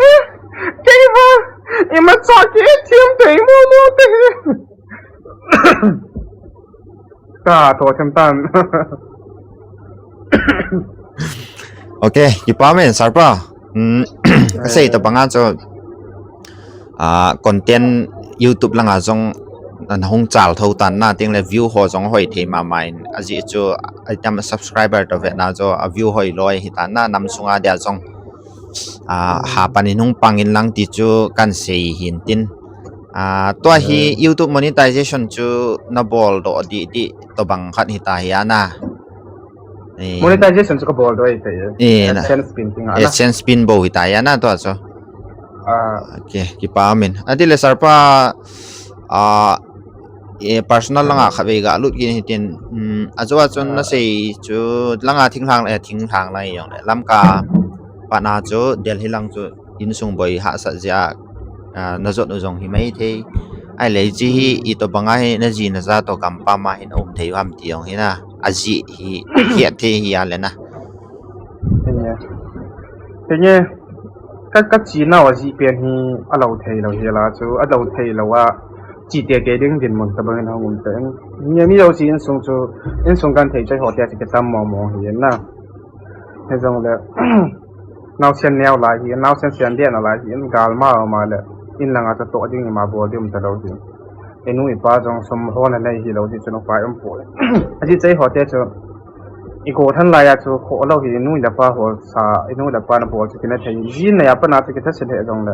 Eh, kei ba, ima cha ki thiam thei mo mo te. Ka to them tan. Ok, kipa men, Sarpa. Hmm, kasei tabang a chu, ah, content YouTube langa jong, ah, nahung chal tho tan na, tin le view ho jong hoi thei mama in, ajeh chu, atam subscriber toh vena chu, a view hoi loi hi tan na, nam sunga dia jong, ah, hapan in hung pang in lang ti chu kahin sei hin tin. Ah, tua hi YouTube monetization chu nabol doh didi tobang khat hita hi ana. Eh, monetization chu kabol doh ahi tai. Eh, na. AdSense pin kinga na. AdSense pin bou hita hi ana tua chu. Ah. Ok, kipa men. Ati le Sarpa, ah, eh, personal langa khatvei galut kit hitin, um, ajo a chun nasei chu langa thinglhang le, thinglhang lai jong le. Lamka pat na chu Delhi lang chu insung boi hahsat jeh a, ah, najot u jong hi mai thei. Ahile hiche hi itobang a hi naji naja toh gampam a hin um thei u ham ti jong hi na. Ajeh hi, het thei hi a le na. Hinge. Hinge. Ka, kache nau ajeh pen hi alou thei lou hi la chu, alou thei lou a. Che tete ding dinmun tabang in hung um tan. Hinge mi jouse insung chu, insung genthei choi ho te chu kitam mo mo hi na. Hijongle, naosen neo lai hi, naosen sen den lai hi, in gal ma ma le, in langa chu toh ding ima bol ding um talou hi. Inu ipa jong sum hon anei hilou hi chu nupa um poi. Ajeh chu eiho te chu, i go than lai a chu khoh lou hi, inu le pa holsa, inu le pa na bol chu kina thei. Ji nei a pat na chu kitha se le jongle,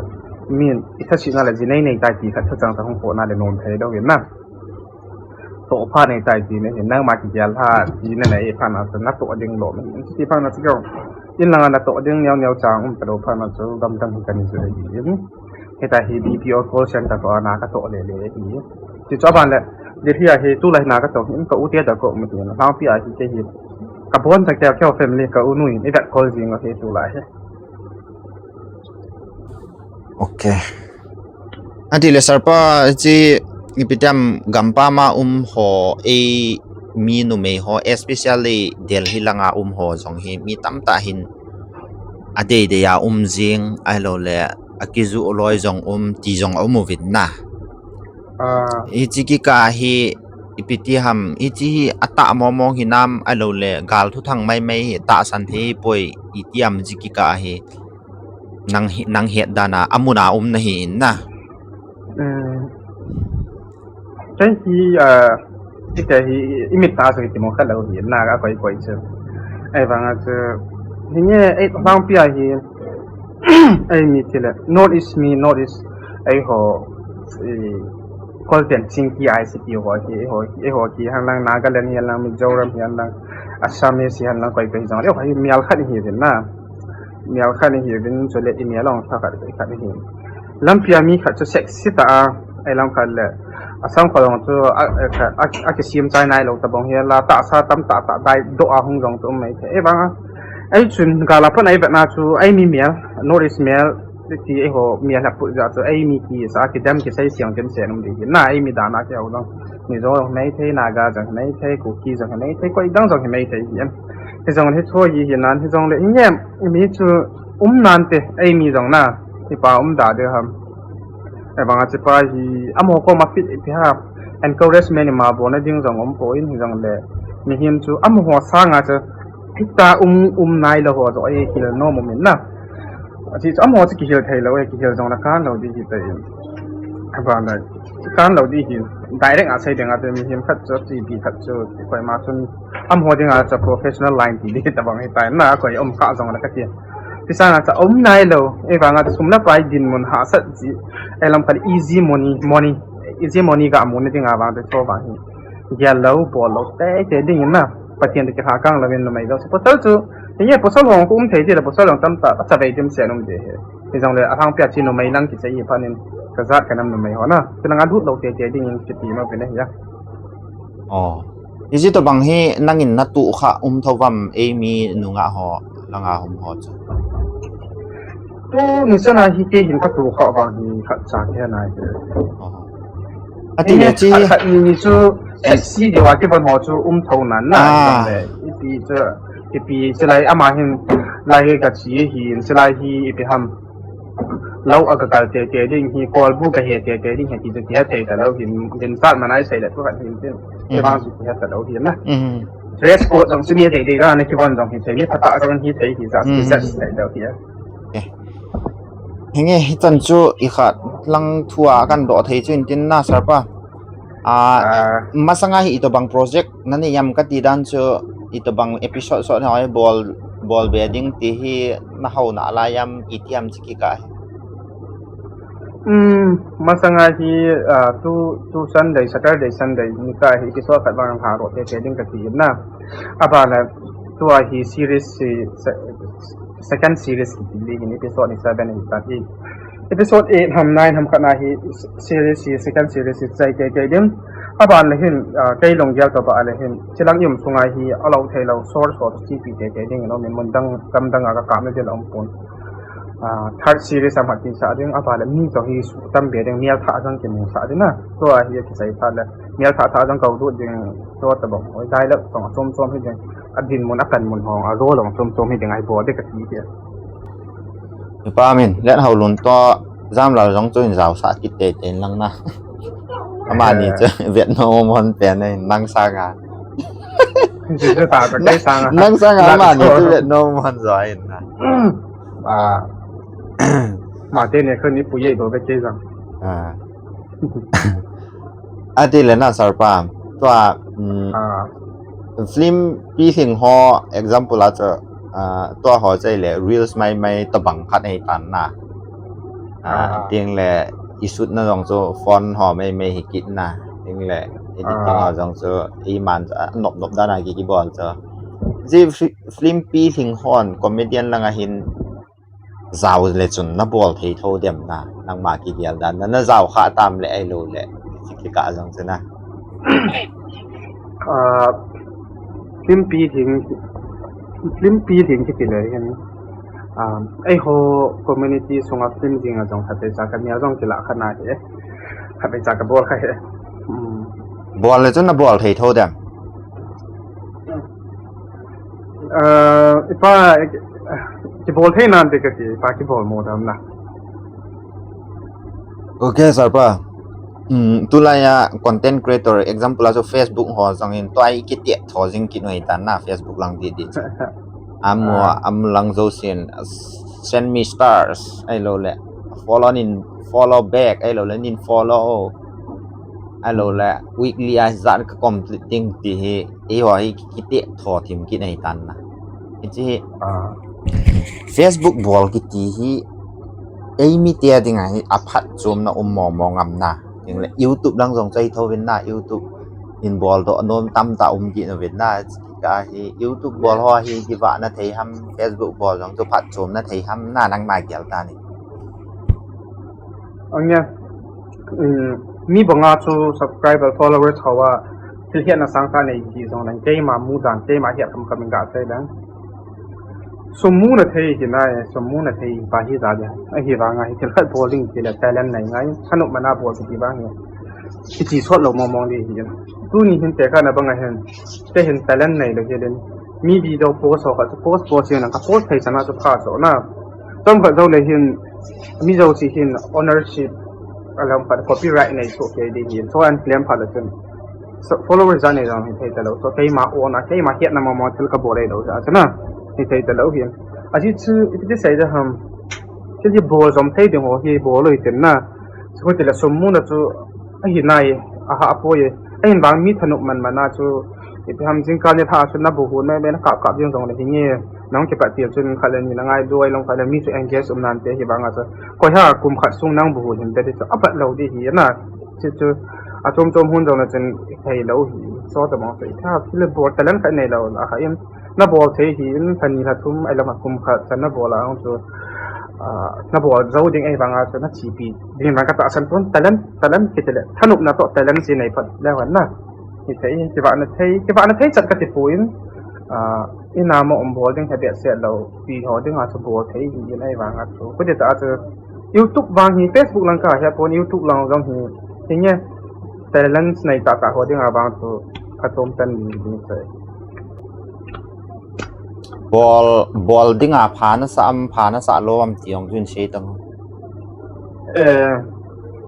min itha se na le ji nei nei tai ti khat tha chang ta hung khoh na le nom thei lou hi na. Toh phat nei tai ti nei, nangma kigel ha, ti na nei phat na chu natoh ding lom. Ti phat na chu keu. In langa natoh ding neo neo chang um talou phat na chu gamdang hi kani chu le hi. Hita hi B P O call center toh na katoh le le hi. Ti chu aban le, Delhi a hi tulai na katoh hi, ka u te toh ka um hi, Lhangpi a hi kei hi. Ka bon tak te keu family ka u nu in, i vet call jing a hi tulai hi. Ok. Ati le Sarpa, hiche ipi ti ham gampam a um ho, eimi numei ho, especially Delhi langa um ho jong hi mi tamtah hin adei dei a um jing, ahilou le akijuh loi jong um ti jong aum uvin na. Ah. Hiche kikah a hi ipi ti ham, hiche hi atah mong mong hinam, ahilou le gal thuthang mai mai hi tahsan thei poi, iti ham hiche kikah a hi. Nang hi, nang het dan a, amun a um nahi in na. Um, kei hi, ah, kei hi, i mit a chu kiti mo kha lou hi na, ka koi koi chu. Ahivang a chu, hinge, ei, Lhangpi a hi, eimi ti le, North East mi, North East, eiho, i, Golden Chinki I C T ho hi, eiho, eiho hi, hen lang, Nagaland hi, hen lang, Mizoram hi, hen lang, Assamese hi, hen lang, koi koi jong, eiho hi, mial khat hi, na. Mial khat nahiuvin, chule i mial jong thakhat khat nahi. Lampi a mi khat chu sexy tah a, ei lam khat le. Asang kho jong chu a, a, a, a kisem chai nailou tabang hi la, tahsa tamtah tah dai doh a hung jong chu um mai thei. Ei vang a, ei chun gal a pat a i vet na chu, eimi mial, North East mial, ti eiho mial a put jeh chu, eimi kisa kidem kisei siang ken sen um ding hi. Na eimi dan a kihou jong. Mizo jong hi mai thei, Naga jong hi mai thei, Kuki jong hi mai thei, koi dang jong hi mai thei hi em. Hijongle hiche hi hinan, hijongle hi nge, mi chu um nante, eimi jong na, hipa um da de ham. Ahivang a hichepa hi, amaho koma fit ipi ham, encouragement ima bolna ding jong um poi, hijongle, mihem chu amaho sanga chu, hita um, um nailou ho joh, ei kihil nom um in na. Achi chu amaho chu kihil thei lou, ei kihil jongle kan lou ding hi tai. Ahivang le, kan lou ding hi, direct a sei ding a te mihem khat chu, T V khat chu, koima chun, amaho ding a chu professional line ti ding tabang hi tai na, koi um kha jongle kati. Ti sanga chu um nailou, ei vang a chu sum le pai dinmun hahsat ji, ei lam khat easy money, money, easy money ga mu na ding a vang te chu vang hi. Gel lou, bol lou, te, te ding in na. Pathen te kilha kang lou in numei lou. Pasal chu, hinge pasal hung ko um thei ti le pasal hung tamtah, a chavei dim sen um de he. Hijongle, a Lhangpi a chu numei lang kichai hi phat in, ka jat ka nam numei ho na. Ti langa lut lou te te ding in kiti ma pine hi a. Oh. Hiche tobang hi nangin natoh kha um tho vam eimi nungah ho, langa um ho chu. Tu ni chana hi kei hin katoh kha vang hi khat cha kei nai. Oh. Ati le chi. Khat, khat ni ni chu sexy deu a kivon ho chu um tho nan na. Ah. Ipi chu, ipi chu lai ama hin lai hi kachi hin, chu lai hi ipi ham. Lou a kakal tete ding hi, kolbu kahe tete ding hi ti chu kihe thei talou hin, din sat manai sei le tu khat hin tin. Mhm. Kivang chu kihe talou hin na. Mhm. Dress code jong chu mi dei dei la na kivon jong hithei, mi phatah jong hithei, hijat Hmm. hijat hithei deu hi. Hinge hichan chu ikhat lang thua kadoh thei chu intin na sir pa. Ah, Ah. Masanga hi itobang project nanei em kati dan chu, itobang episode sot hoi bol, bol be ding ti hi nahouna lai em, iti em chi kikah hi. Hmm, masanga hi, ah, tu, tu Sunday, Saturday, Sunday, nikah hi episode khat vang halo thei thei ding kati na. Abana, tua hi series hi, se-, second series kiti ding hin episode ni seven hi kati. Episode eight ham, nine ham khat na hi series hi, second series hi chai thei thei ding. Aban le hin, ah, kei lunggel tobang le hin, chilang i um sunga hi, alo thei lou, source ho chu chipi thei thei ding, no, min mun dang, gam dang a kakap na ding a um pon. Ah, third series a mat ti sa ding, aban le mi to hi su tam be ding, mial tha jang ki mu sa ding na. Tua hi ki sai tha le, mial tha tha jang kau du ding, tua tobang, oi, dialogue tong a chom chom hi ding, a din mun, a kan mun hong, a role hong chom chom hi ding, ai bol ding kati hi. Ipa min, let hau lun to, jam lal jong chu in jao sa kit tei tei lang na. Amani chu vet nom hon pen nei nang sanga. Nang sanga amani chu vet nom hon joi na. Ah. Mate ne khani pu ye do ve ke jang. Ah. Ati le na sir pa. Tua, mm, film pi hing ho example a chu, ah, tua ho chai le reels mai mai tobang khat nei tan na. Ah, ting le i shoot na jong chu phone ho mai mai hi kit na. Ting le editing ho jong chu i man chu, ah, nop nop dan a ki, ki bol chu. Ji fi-, film pi hing hon comedian lang a hin jao le chun na bol thei tho dem na, nangma ki gel dan na, na jao kha tam le ai lo le, ki ka jong chu na. Ah, film pi hing, film pi hing kiti le hin. Ah, ei ho community sunga film jing a jong khat cha ka mi a jong kila kha na he. Khat cha ka bol kha he. Hmm. Bol le chun na bol thei tho dem. Ah, ipa, ki bol thei nan te kati, ipa ki bol mo dam na. Okay, sir pa. Hmm, tulai a content creator example a chu Facebook ho jong in tua i ki te tho jing ki noi tan na Facebook lang di di. Amu, ah, amu lang jo sin, send me stars, ai lo le. Follow nin, follow back, ai lo le nin follow. Ai lo le, weekly a jat ka complete ding ti hi, ei ho hi ki te tho thim ki nei tan na. Hichi hi. Ah. Facebook bol kiti hi, ei mi te ding a hi, a phatchomna um mo mo ngam na. Ting le, YouTube lang jong chai tho vin na, YouTube in bol doh nom tam ta um ki no vin na, ka hi, YouTube bol ho hi, ki va na thei ham, Facebook bol jong chu phatchomna thei ham, na nangma gel ta ni. Ang ya, um, mi banga chu subscriber, followers ho a, thil hiat na sang ta nei ki jong lang, keima mu dan, keima hiat kam kam ga chai lang. Sum mu na thei hi nai, sum mu na thei pa hi ja dia. Ahi vang a hi thil khat bol ding ti le talent nei ngai, thanop man a bol ti vang hi. Ki ti sot lo mong mong di hi. Tuni hin te ka na bang a hin, te hin talent nei lo hi den. Mi video post ho khat post post hi na ka post thei sana chu pha so na. Tom khat jo le hin, mi jo chi hin ownership, alam khat copyright nei so ke di hi. So an claim pha la chun. So, followers ja nei jong hi thei ta lo. So, keima own a, keima hiat na mo mo thil ka bol ei lo ja chu na. Hi thei ta lo hi. Aji chu, iti ti sei da ham. Thil hi bol jom thei ding ho hi bol lo hi tin na. Chu ko ti la sum mu na chu, ahi nai, aha a poi. Ahin vang mi thanop man man a chu, iti ham jingkah ni tha chu na bu hu na be na kap kap jing jong le hi nge. Nang ki pat ti chun khat le ni na ngai duai long khat le mi chu engage um nan te hi vang a chu. Koi ha kum khat sung nang bu hu hin be di chu, a pat lo di hi na. Chu chu, a chom chom hun jong na chun thei lo hi, so ta mo thei tha, thil bol talent khat nei lo, a kha in, na bol thei hi in, kha ni kha thum, ai lam a kum khat chan na bol a hung chu, ah, na bol jo ding ei vang a chu, na chi pi, ding vang ka ta san pon, talent, talent ki te le, thanop na to talent si nei phat le wan na. Hi thei, ki va na thei, ki va na thei chat ka ti pu in, ah, in a mo um bol ding he be se lo, pi ho ding a chu bol thei hi in ei vang a chu, ku de ta chu, YouTube vang hi, Facebook lang ka hi, pon YouTube lang jong hi, hi nge, talents nei ta ta ho ding a vang chu, ka chom tan ni ding se. Bol, bol ding a pha na sa am, pha na sa lo am ti jong jun sei tang. Eh,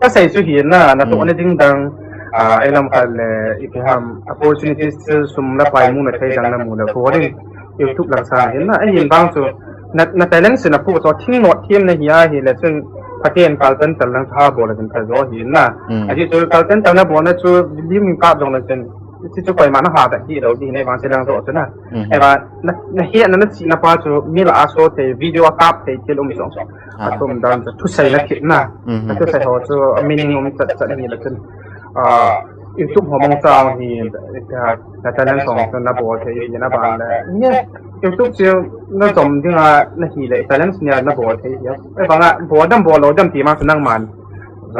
ka sei chu hi na, na to na ding dang, Ah, eilam khat le, ipi ham, opportunities chu sum le pai muna thei dang namu le, bol in YouTube lang sang hin na, ahin bang chu, na, na talent chu napoh chu, thing not thim nahi ahile chun, Pathen kaltan tal lang chu ha bol le chun pha jo hin na. Mm. Ahi chu kaltan tal nabol na chu, lim kap jong le chun, hichu koima naha da hilou ding, nei vang chu lang jo chu na. Mhm. Eiva, na, nahet na, nachihna pa chu, mi lah a so thei, video a kap thei, thil um jong chu. Ah. Atum dan chu, thusei na thit na. Mhm. Thusei ho chu, meaning um chat chat ni le chun. Ah, YouTube ho mong chang hi, na talent song chu nabol thei hi na ban le. Ni, YouTube chu najom dinga nahi le, talent nia nabol thei hi. Eivang a, bol dam bol lou dam ti ma chu nangman.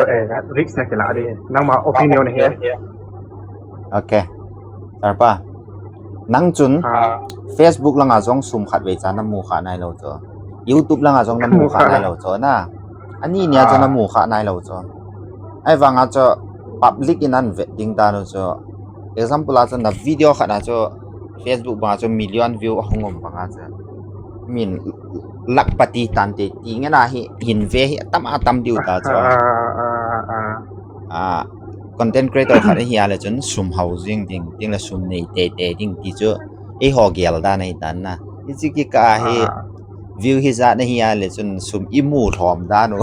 Eh, risk na kila di. Nangma opinion hi. Ok. Sir pa. Nang chun Ah, Facebook langa jong sum khat vei cha namu kha nailou chu. YouTube langa jong namu kha nailou chu na. Ani nia chu Ah. namu kha nailou chu. Ahivanga chu public in ahin vet ding dan u chu. Example a chu na video khat a chu Facebook banga chu million view ahung um banga chu. Min lakhpati tante ti nge na hi hin ve hi atam atam diu ta chu. Ah, ah, ah. Ah, content creator khat ahi a le chun sum hao jing ding, ding le sum nei tei tei ding ti chu eiho gel dan ahi dan na. Hichi kikah hi Ah. View hijat nahi a le chun sum imu lhom dan u.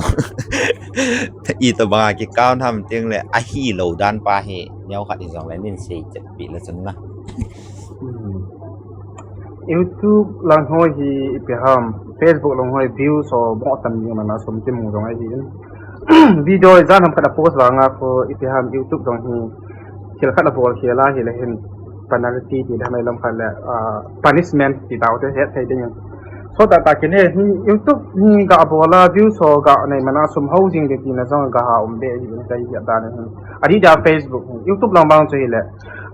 Itobang a kikah ham teng le ahilou dan pa hi neokhat ijong le nin sei chet pi le chun na. Hmm. YouTube lang ho hi ipi ham, Facebook lang ho hi views ho mo tam ni mana sum kimu jong ahi in. Video ijat ham khat a post vanga khu ipi ham YouTube jong hi thil khat abol khel a hile hin penalty ti dam lam khat le, ah, punishment ti dau te het thei ding. So ta ta kine hi YouTube hi ga bol a views ho ga nei mana sum hao jing ding tina jong ga ha um be hi in kai hi dan hin. Adi da Facebook, YouTube lang bang chu hile.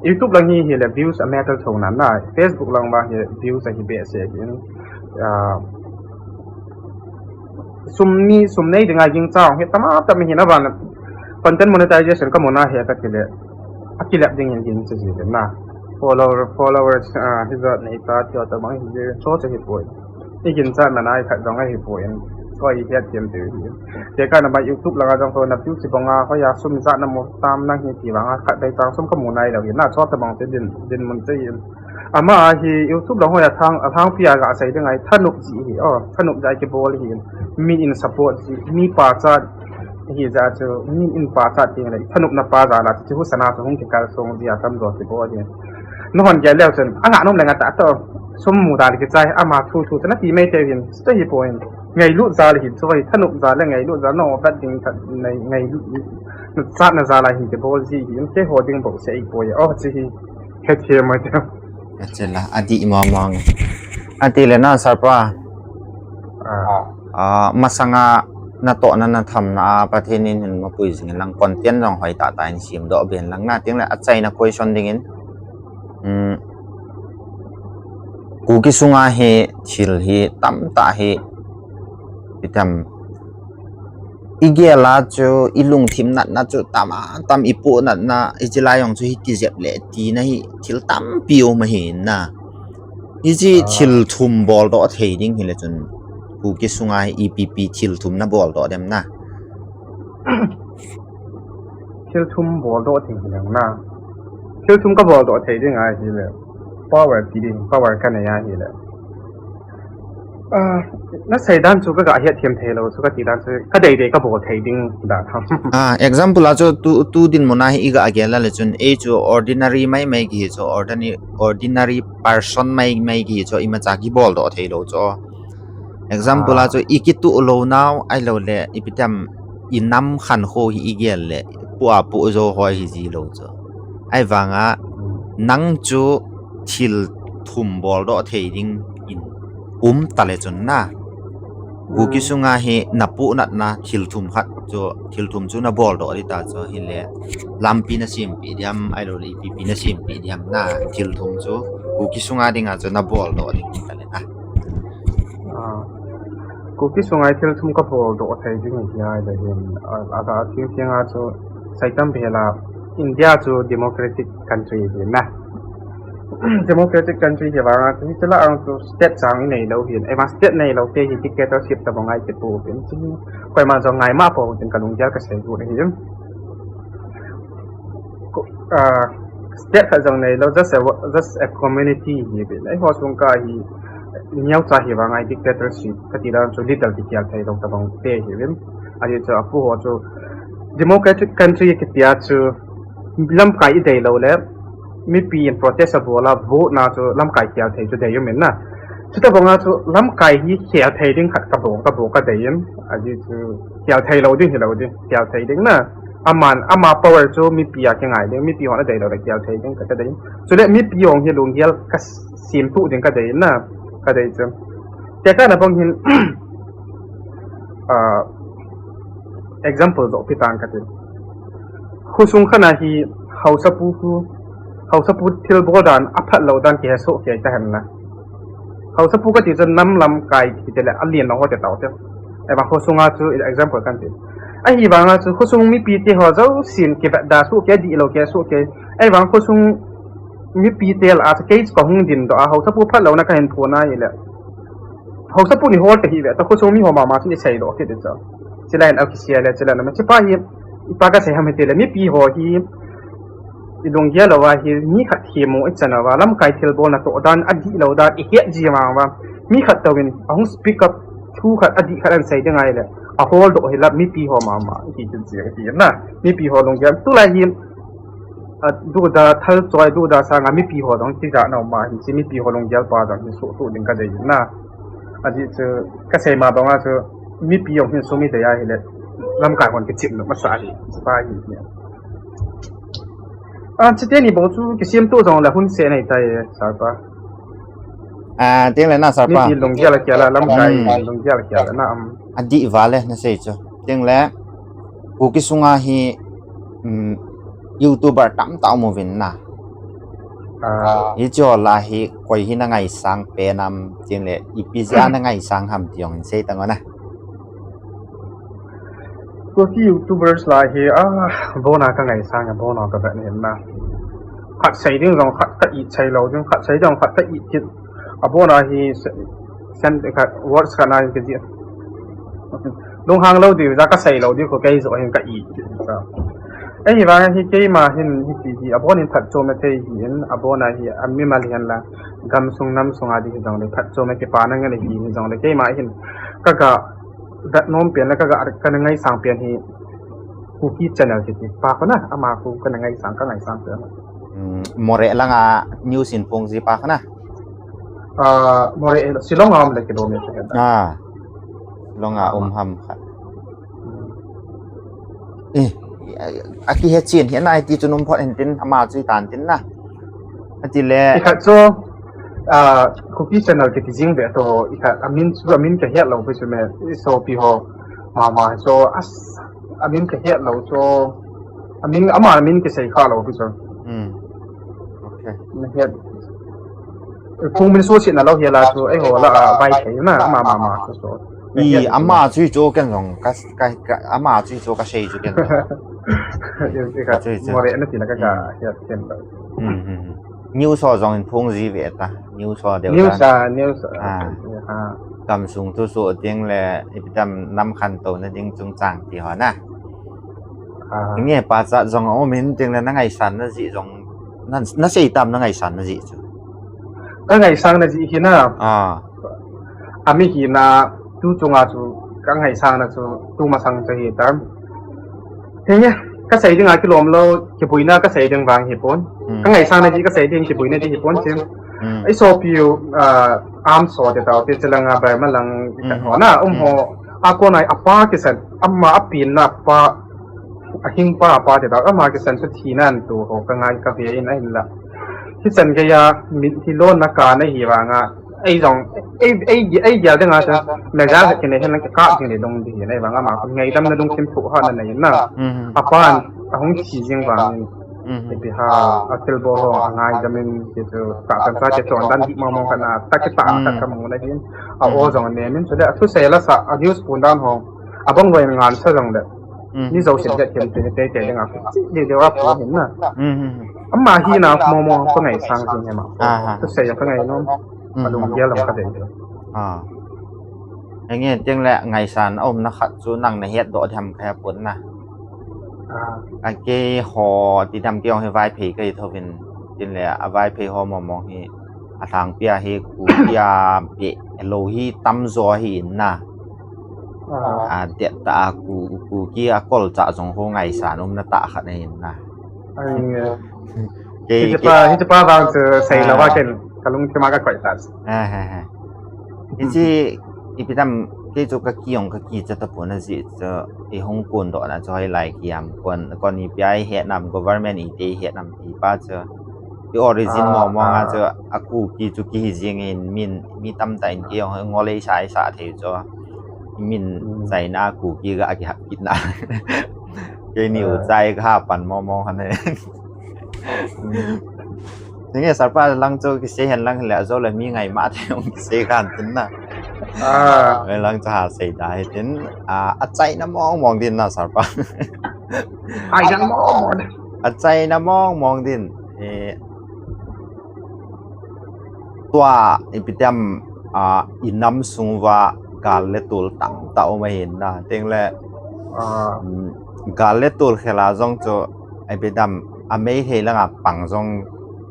YouTube lang hi hile views a matter thou na na. Facebook lang bang hi views ahi be se hin. Ah, sum ni sum nei dinga ging chang hi tama tam hi na ban content monetization ka mona he ka tile. Akilap ding in ging chu ji na. Follower, followers, ah, hijat nei ta ti ta bang hi je so che hi poi. Igin chat mana ai khat jong ahi poi. So i hiat thiam te hi. Te ka na ba YouTube langa jong ko na view chi bonga ho ya sum jat na mo tam na hi ti banga khat dai chang sum ka mu nai lo hi na so ta bang te din, din mun te hi. Ama hi YouTube lang ho ya thang, a thang pia ga sei ding ai thanop ji hi. Oh, thanop jai kibol hi. Mi in support ji, mi pachat hi ja chu, mi in pachat ding le thanop na pa ja la chu hu sana chu hung kikal song ji a tam jo kibol hi. Nahon gel leu chun, anga nom le nga ta to. Sum mu da le kichai, ama thu thu chana ti mai te hin, sto hi poi. Ngailut ja le hin, so hi thanop ja le ngailut ja no bat ding khat nei ngailut. Chat na ja la hin kibol ji hin, ke ho ding bo sei poi. Oh, chi hi. He thiam mai te. Achela, adi mama nge. Ati le na sir pa. Ah. Ah, masanga natohna nathamna a Pathen in hin mapui jing lang content jong hoi tah tah in sem doh ben lang na teng le achaina question ding in. Um, Kuki sunga hi thil hi tamtah hi itam igel a chu ilungthim natna chu tam a tam ipoh natna ichi lai jong chu hi kijep le tina hi thil tampi um ahi na. Hichi thil thum bol doh thei ding hile chun Kuki sunga hi ipi pi thil thum na bol doh dem na. Thil thum bol doh thei hi lang na. Thil thum ka bol doh thei ding ahi le. Power ti ding, power ka nei ahi le. Ah, na sei dan chu ka ga hiat thiam thei lo, chu ka ti dan chu ka dei dei ka bol thei ding da tham. Ah, example a chu tu, tu din mona hi i ga gel a le chun ei chu ordinary mai mai ki chu ordinary, ordinary person mai mai ki chu imacha kibol doh thei lo chu. Example a chu i kituh lou nau, ahilou le, ipi tam, i nam khankho hi i gel le, pu a pu jo hoi hi ji lou chu. Ahivanga, nang chu thil thum bol doh thei ding in um ta le chun na. Kuki sunga hi na puh natna thil thum khat chu, thil thum chu na bol doh di ta chu hile, lampi na simpi diam, ahilou le, ipi pi na simpi diam na, thil thum chu, Kuki sunga dinga chu na bol doh ding ta le na. Ah, Kuki sunga thil thum ka bol doh thei ding hi ai da hin, ah, a, a thil thing a chu saitam bela India chu democratic country hi na. Democratic country hi vanga chu hi chila ang chu state chang i nei lo hin. Ema state nei lo te hi dictatorship ta bang ai te pu hin. Koima jong ngai ma po tin ka lunggel ka sei gu hi. Ah, state khat jong neilou, just a, just a community hi ve. Eiho sung ka hi, neocha hi vang a hi dictatorship kati dan chu leader kikhel thei lou tabang te hi ve. Ajeh chu apu ho chu democratic country kiti a chu lamkai i dei lou le, mipi in protest abol a, vote na chu lamkai khel thei chu dei um in na. Chutabang a chu lamkai hi khel thei ding khat kabol, kabol kadei in. Ajeh chu khel thei lou ding hilou ding, khel thei ding na. Aman, ama power chu mipi a kingai ding, mipi hon adei lou le khel thei ding kati ding. Chule mipi hon hi lunggel kasem tuh ding kadei na, kadei chu. Tekahna bang hin, ah, example joh kitan kati. Khosung khat a hi haosapu khu, haosapu thilbol dan aphat lou dan kihe soh kei tahen na. Haosapu kati chu nam lamkai kiti le alen lou ho te tao te. Ahivang khosung a chu example kan ti. Ahivang a chu khosung mipi te ho jousen kivetda soh kei, dihlou kei soh kei. Ahivang khosung mipi te lah a chu kei chu kahung dingdoh a, haosapu phat louna kahin phon a hile, haosapu ni hol kahi ve, ta khosung mi ho mama chu ni seidoh kit ding chu. Chule hin akisei le, chule na ma, chepa hi, ipi kasei ham hiti le, mipi ho hi, i lunggel lou a hi, mi khat themmo i chan uva, lamkai thilbol natoh dan, adihlou dan, i het ji vang uva. Mi khat touvin, ahung speak up, thu khat, adih khat ahin sei ding ahile, aholdoh hi la, mipi ho mama, i ti chu ji, i ti na, mipi ho lunggel, tulai hi, a, duhda, thal choi, duhda sanga mipi ho jong tijat na um a, hiche mipi ho lunggel pa jong hi soh tuh ding kadei na. Ajeh chu kasei ma banga chu mipi jong hin sum i dei ahile lamkai hon kichim nom masa ahi, chupa hi. A, chuteni bou chu kisem tuh jong le hun se nei tai, sir pa. A, ting le na, sir pa. Mipi lunggel a kial a, lamkai Hmm. lunggel a kial a na, um. Adih val e, nasei chu. Ting le, Kuki sunga hi, um, YouTuber tamtah um uvin na. Ah. Hiche ho lah a hi, koi hi na ngaisang pen ham, ting le, ipi jeh a na ngaisang ham ti jong hin sei tan o na. Kuki YouTubers lah a hi, ah, abona ka ngaisang, abona ka vet in na. Khat sei ding jong khat ka it sei lou ding, khat sei ding jong khat ka it kit. Abona hi se-, sen-, khat, words khat na hin ka ji. Lunghang lou ding, ja ka sei lou ding, kho kei joh hin ka it kit. Ahivang hi keima hin, hiti hi, abon in phatchom a thei hi in, abona hi, amimal hihen lang, gamsung namsung a ding hi jong le, phatchom a kipana ngen hi, hi jong le, keima hin, ka ga, vet nom pen le ka ga, ka na ngaisang pen hi Kuki channel kiti pa kho na, ama khu ka na ngaisang, ka ngaisang pen. Hmm, Moreh langa news in phong ji pa kho na. Ah, Moreh, Shillong a um le kilometer. Ah, Shillong a um ham kha. Hmm. Eh, akihe chen hi na, iti chu nom phot in tin, ama chu i tan tin na. Ati le. I khat chu, ah, Kuki channel kiti jing ve to, i khat amin chu, amin ka het lou pi chu me, i sopi ho, mama, so, as, amin ka het lou chu, amin, ama amin kisei kha lou pi chu. Hmm. Okay. Na het. Phung min su sin na lou hi la chu, eiho lah a, vai thei na, ama, ama, ama, chu, chu. Na I, het ama chu chu ken jong, ka, ka, ka, ama chu chu ka sei chu ken jong. Ka chu chu. Moreh na ti la ka, ka Hmm. het ken lou. Hmm, hmm, hmm. News ho jong in phong ji ve ta. News ho deu News dan. a, news a. Ah. Ah. Gamsung thu soh ding le, ipi tam nam khantouna ding chungchang ti ho na. Ah. Nge pachat jong aum in ting le na ngaisang na jeh jong, na, na sei tam na ngaisang na jeh chu. Ka ngaisang na jeh hi na. Ah. Ami hina tu chunga chu ka ngaisang na chu tu masang chu hi tam. Hinge, ka sei ding a kilom lou, kiboina ka sei ding vang hi pon. Hmm. Ka ngaisang na jeh ka sei ding kiboina jeh hi pon chin. Hmm. I sopi u, ah, am so te tao te chilang a Burma lang Hmm. ka ho na, um Hmm. ho. A kona apa kisan, ama apin na pa, ahing pa, apa te tao, ama kisan chu thina an tu ho ka ngai ka ve in ahin la. Kisan gei a, mi, hi lon na ka na hi vang a, ei jong, ei, ei, ei gel ding a chu, mega khat kine hin lang ka kap ding le dong ding hi na, ei vang ama, ngaidam na lungthim thoh ha na nei na. Hmm. Apan, ahung thi jing vang. Mhm. Ipi ham, a thilbol ho, a ngaidam in, ti chu, ka kan sa ti chon dan di mong mong kana, ta ki ta, ta Hmm. ka mu na hin, a Hmm. o jong ne min, chu de, a thusei la sa, a news pon dan ho, abang loi ngan sa jong de. Hmm. Ni jo sin de, kem te, te, te, ding a, chi, de, de, wa pon hin na. Hmm. Ama hi na, mong mong, ka ngaisang jing hi ma. Ah, ah. Thusei ka ngai nom, Hmm. a lunggel lam ka de. Ah. Enge, ting le ngaisang a um na khat chu nang na het doh ding ham ka he pon na. A keiho ti dam kei jong hi Vaiphei kahi thouvin, tin le a Vaiphei ho mong mong hi a lhangpi a hi Kuki a beh lou hi tamjo ahi in na. A det tah a Ku, Kuki a kolcha jong ho ngaisang umna tah khat ahi in na. Kei, kei, hichepa vang chu seilou va ken kalungthim a kakoi ta. Hiche ipi dam, kei chu kakijong kakicha tapon ajeh chu, eihung kondoh na chu hoilai kiam, kon, kon ipi a ihet nam, government iti ihet nam ti pa chu, i origin mong mong a chu, a Kuki chu kihi jing in min, mi tamtah in kei jong ngol eisa eisa thei chu, min chaina a Kuki ga kihap kit na. Keini u chai kaha pan mong mong hane. Hinge sir pa, lang chu kisei hen lang le, ajou le mi ngaima thei jong kisei khan tin na. Lang chu ha sei da hitin, achaina mong mong din na sir pa. Achaina mong mong din. Tua ipi ti dam, inam sung uva gal le tol tamtah um ahin na. Tin le gal le tol khel a jong chu ipi dam, a Meitei langa pang jong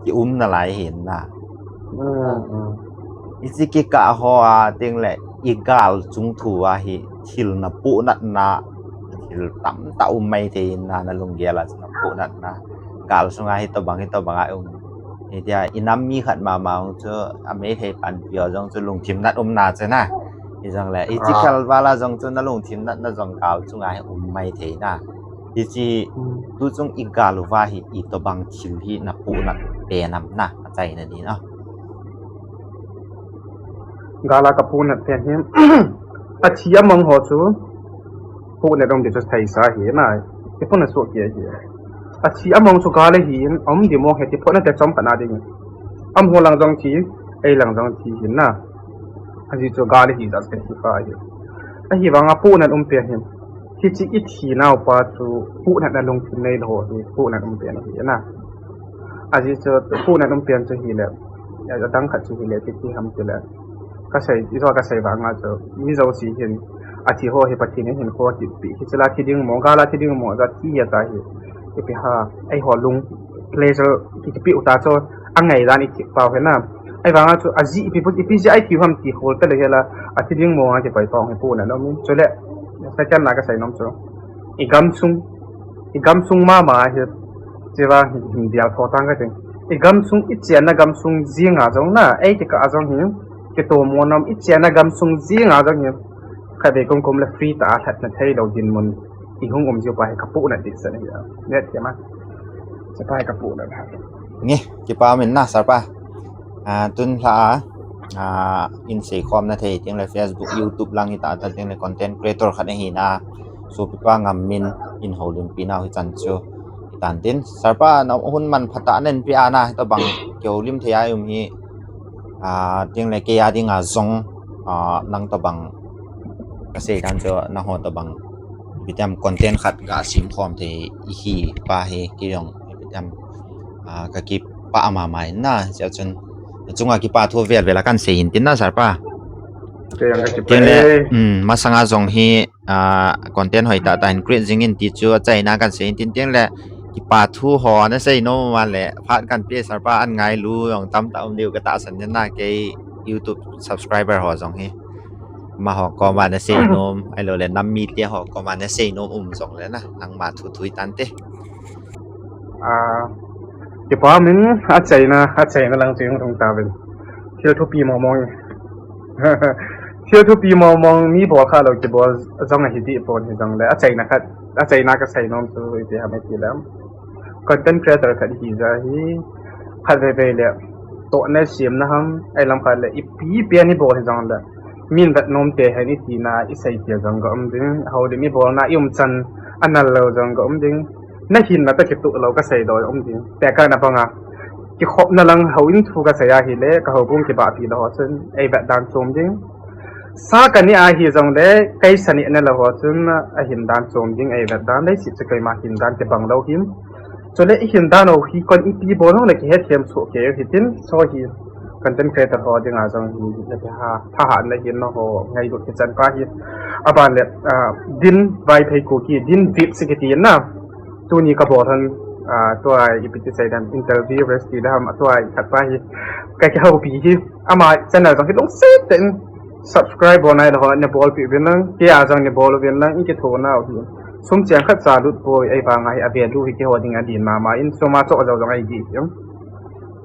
kium nalai ahin na. Hiche kikah ho a tin le i gal chung thu a hi thil napohnatna, thil tamtah um maithei in na, nalunggel a chu napohnatna. Gal sunga hitobang hitobang a um. Hitia inam mi khat mama hung chu a Meitei panpi ho jong chu lungthim nat umna chu na. Hijongle hiche khel val a jong chu nalungthim natna jong gal chunga hi um maithei na. Hiche tuchung i gal uva hi itobang thil hi napohnat pen am na, achaina din a. Gal a kapohnat pen hi, athi amang ho chu pohnat um ti chu theisa hi na, ipohnat soh kei ahi. Athi amang chu gal ahin, aum di mong hi ti pohnat te chomkhat na ding. Amaho lang jong thi, ei lang jong thi hin na. Ajeh chu gal ahi jeh a kathi pa hi. Ahivanga pohnat um pen hi, hiche i thinau pa chu pohnatna lungthim neilou ho hi pohnat um pen ahi na. Ajeh chu pohnat um pen chu hile, adang khat chu hile, ipi ti ham tile, kasei, ijo kasei vanga chu mi jouse hin, athi ho hi Pathen in hinkho atipeh, hiche la thi ding mo, gal a thi ding mo, ja thi hita hi, ipi ham, eiho lung pleasure ki, kipeh u ta chu, angai dan i thi pau hi na. Ahivanga chu ajeh ipi, ipi jeh a i thi u ham ti khol talou hela, athi ding mo a kikoi pau hi pohnat um in. Chule second na kasei nom chu, i gamsung, i gamsung mama hi, cheva hin dial tho tang kating. I gamsung, i chenna gamsung jenga jong na, ei kikah a jong hi kitomo nom, i chenna gamsung jenga jong hi khatvei kum kum le free tah a lhatna theilou dinmun i hung um jiu pa hi kapohnat ding chan ahi. Net kema, chepa hi kapohnat ha. Nge, kipa um in na sir pa. Tun lha a, in seikhomna thei tin le Facebook, YouTube lang hitah tah tin le content creator khat ahina, sopipa ngam min in houlimpi nau hichan chu hitan tin. Sir pa, na hun manphatah nen peh a na, hitobang kihoulim thei a i um hi, tin le kei a dinga jong, nang tobang kasei dan chu, nangho tobang ipi ti dam content khat ga semkhom thei ihi pa hi kei jong ipi ti dam, kakipah mama in na, chea chun nachunga kipa thu vel vel a kahin sei in tin na sir pa. Tin le, masanga jong hi content hoitah tah hin create jing in ti chu achaina kahin sei in tin, tin le kipa thu ho nasei nom a le phat kahin pe sir pa, an ngailu jong tamtah um diu katahsan in na, kei YouTube subscriber ho jong hi amaho koma nasei nom, ahiloule nam mite ho koma nasei nom um jongle na, nangma thu thu hitante. Kipa um in, achaina, achaina lang chu hung lhung tauvin. Thil thupi mong mong, thil thupi mong mong mi bol khalou kibol jong ahi deh pon hijongle, achaina khat, achaina kasei nom chu ipi ham itile, content creator khat hijeh a hi khatvei vei le tohna isemna ham, ahilam khat le ipi pen ibol hijongle, min vet nomte hen itina isei tia jong ga um ding, houlim ibolna i umchan anal lou jong ga um ding. Nahinna toh kitoh lou kasei doh um ding. Tekahna banga kikhopna lang houin thu kasei ahile, kahoubung kibahpi lou ho chun eivet dan chom ding. Sa kaneh ahi jongle, kei sa nehna lou ho chun ahin dan chom ding, eivet dan, leiset chu keima hin dan kibang lou hin. Chule ihin dan u hi kon ipi bol jongle kihetthem soh kei u hitin, chu hi content creator ho dinga jong hi, thahatna hin, nangho ngailut hichan pa hi. Aban le, Din Vaiphei Kuki, Din Vibes kiti na. tuni kabol hon, ah, tua ipi ti sei dan interview rest ti dan tua khat pa hi. Ka kihoupi hi ama channel jong hi lungset tah in subscribe bol nai lou ho, neibolpi uvin lang, kei a jong neibol uvin lang, in kithoh nau hi. Sum cheng khat cha lut poi, ahivang a hi a value hi keiho ding a din mama in, sum a choh jou jong ahi ding.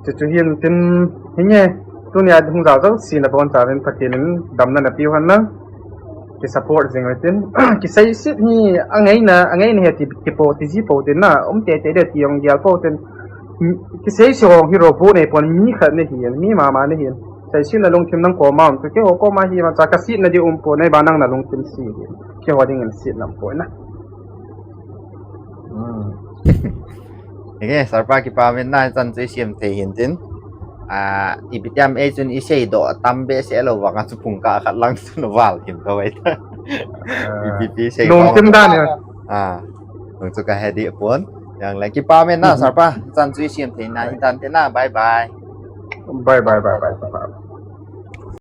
Chuchu hin tin, hinge, tunia hung jao jouse nabonchauvin Pathen in damna napeu hen lang. Ki support jing utin. Kiseiset hi angaina, angaina hi ti kipo, tiji pou tin na, um teitei de ti jong gel pou tin. Kiseiset ho hi robo nei pon, mi khat nahin, mi mama nahin. Seiset na lungthim nang koma um, keiho koma hi ma cha kasetna di um pon, ahivang nang nalungthim se hi. Keiho dingin setna um pon na. Hmm. Okay, Sir pa kipa min na, chan chu isem thei hin tin. Ah, ipi tiam ei chun isei doh tam behseh lou vang a chu pung kah khat lang chun val kim ka vai ta. Ipi ti sei Lungthim dan e. Ah, lung chu kahe deh pon. Yang le kipa min na, Sir pa, chan chu isem thei na, hin tan te na, bye bye. Bye bye bye bye.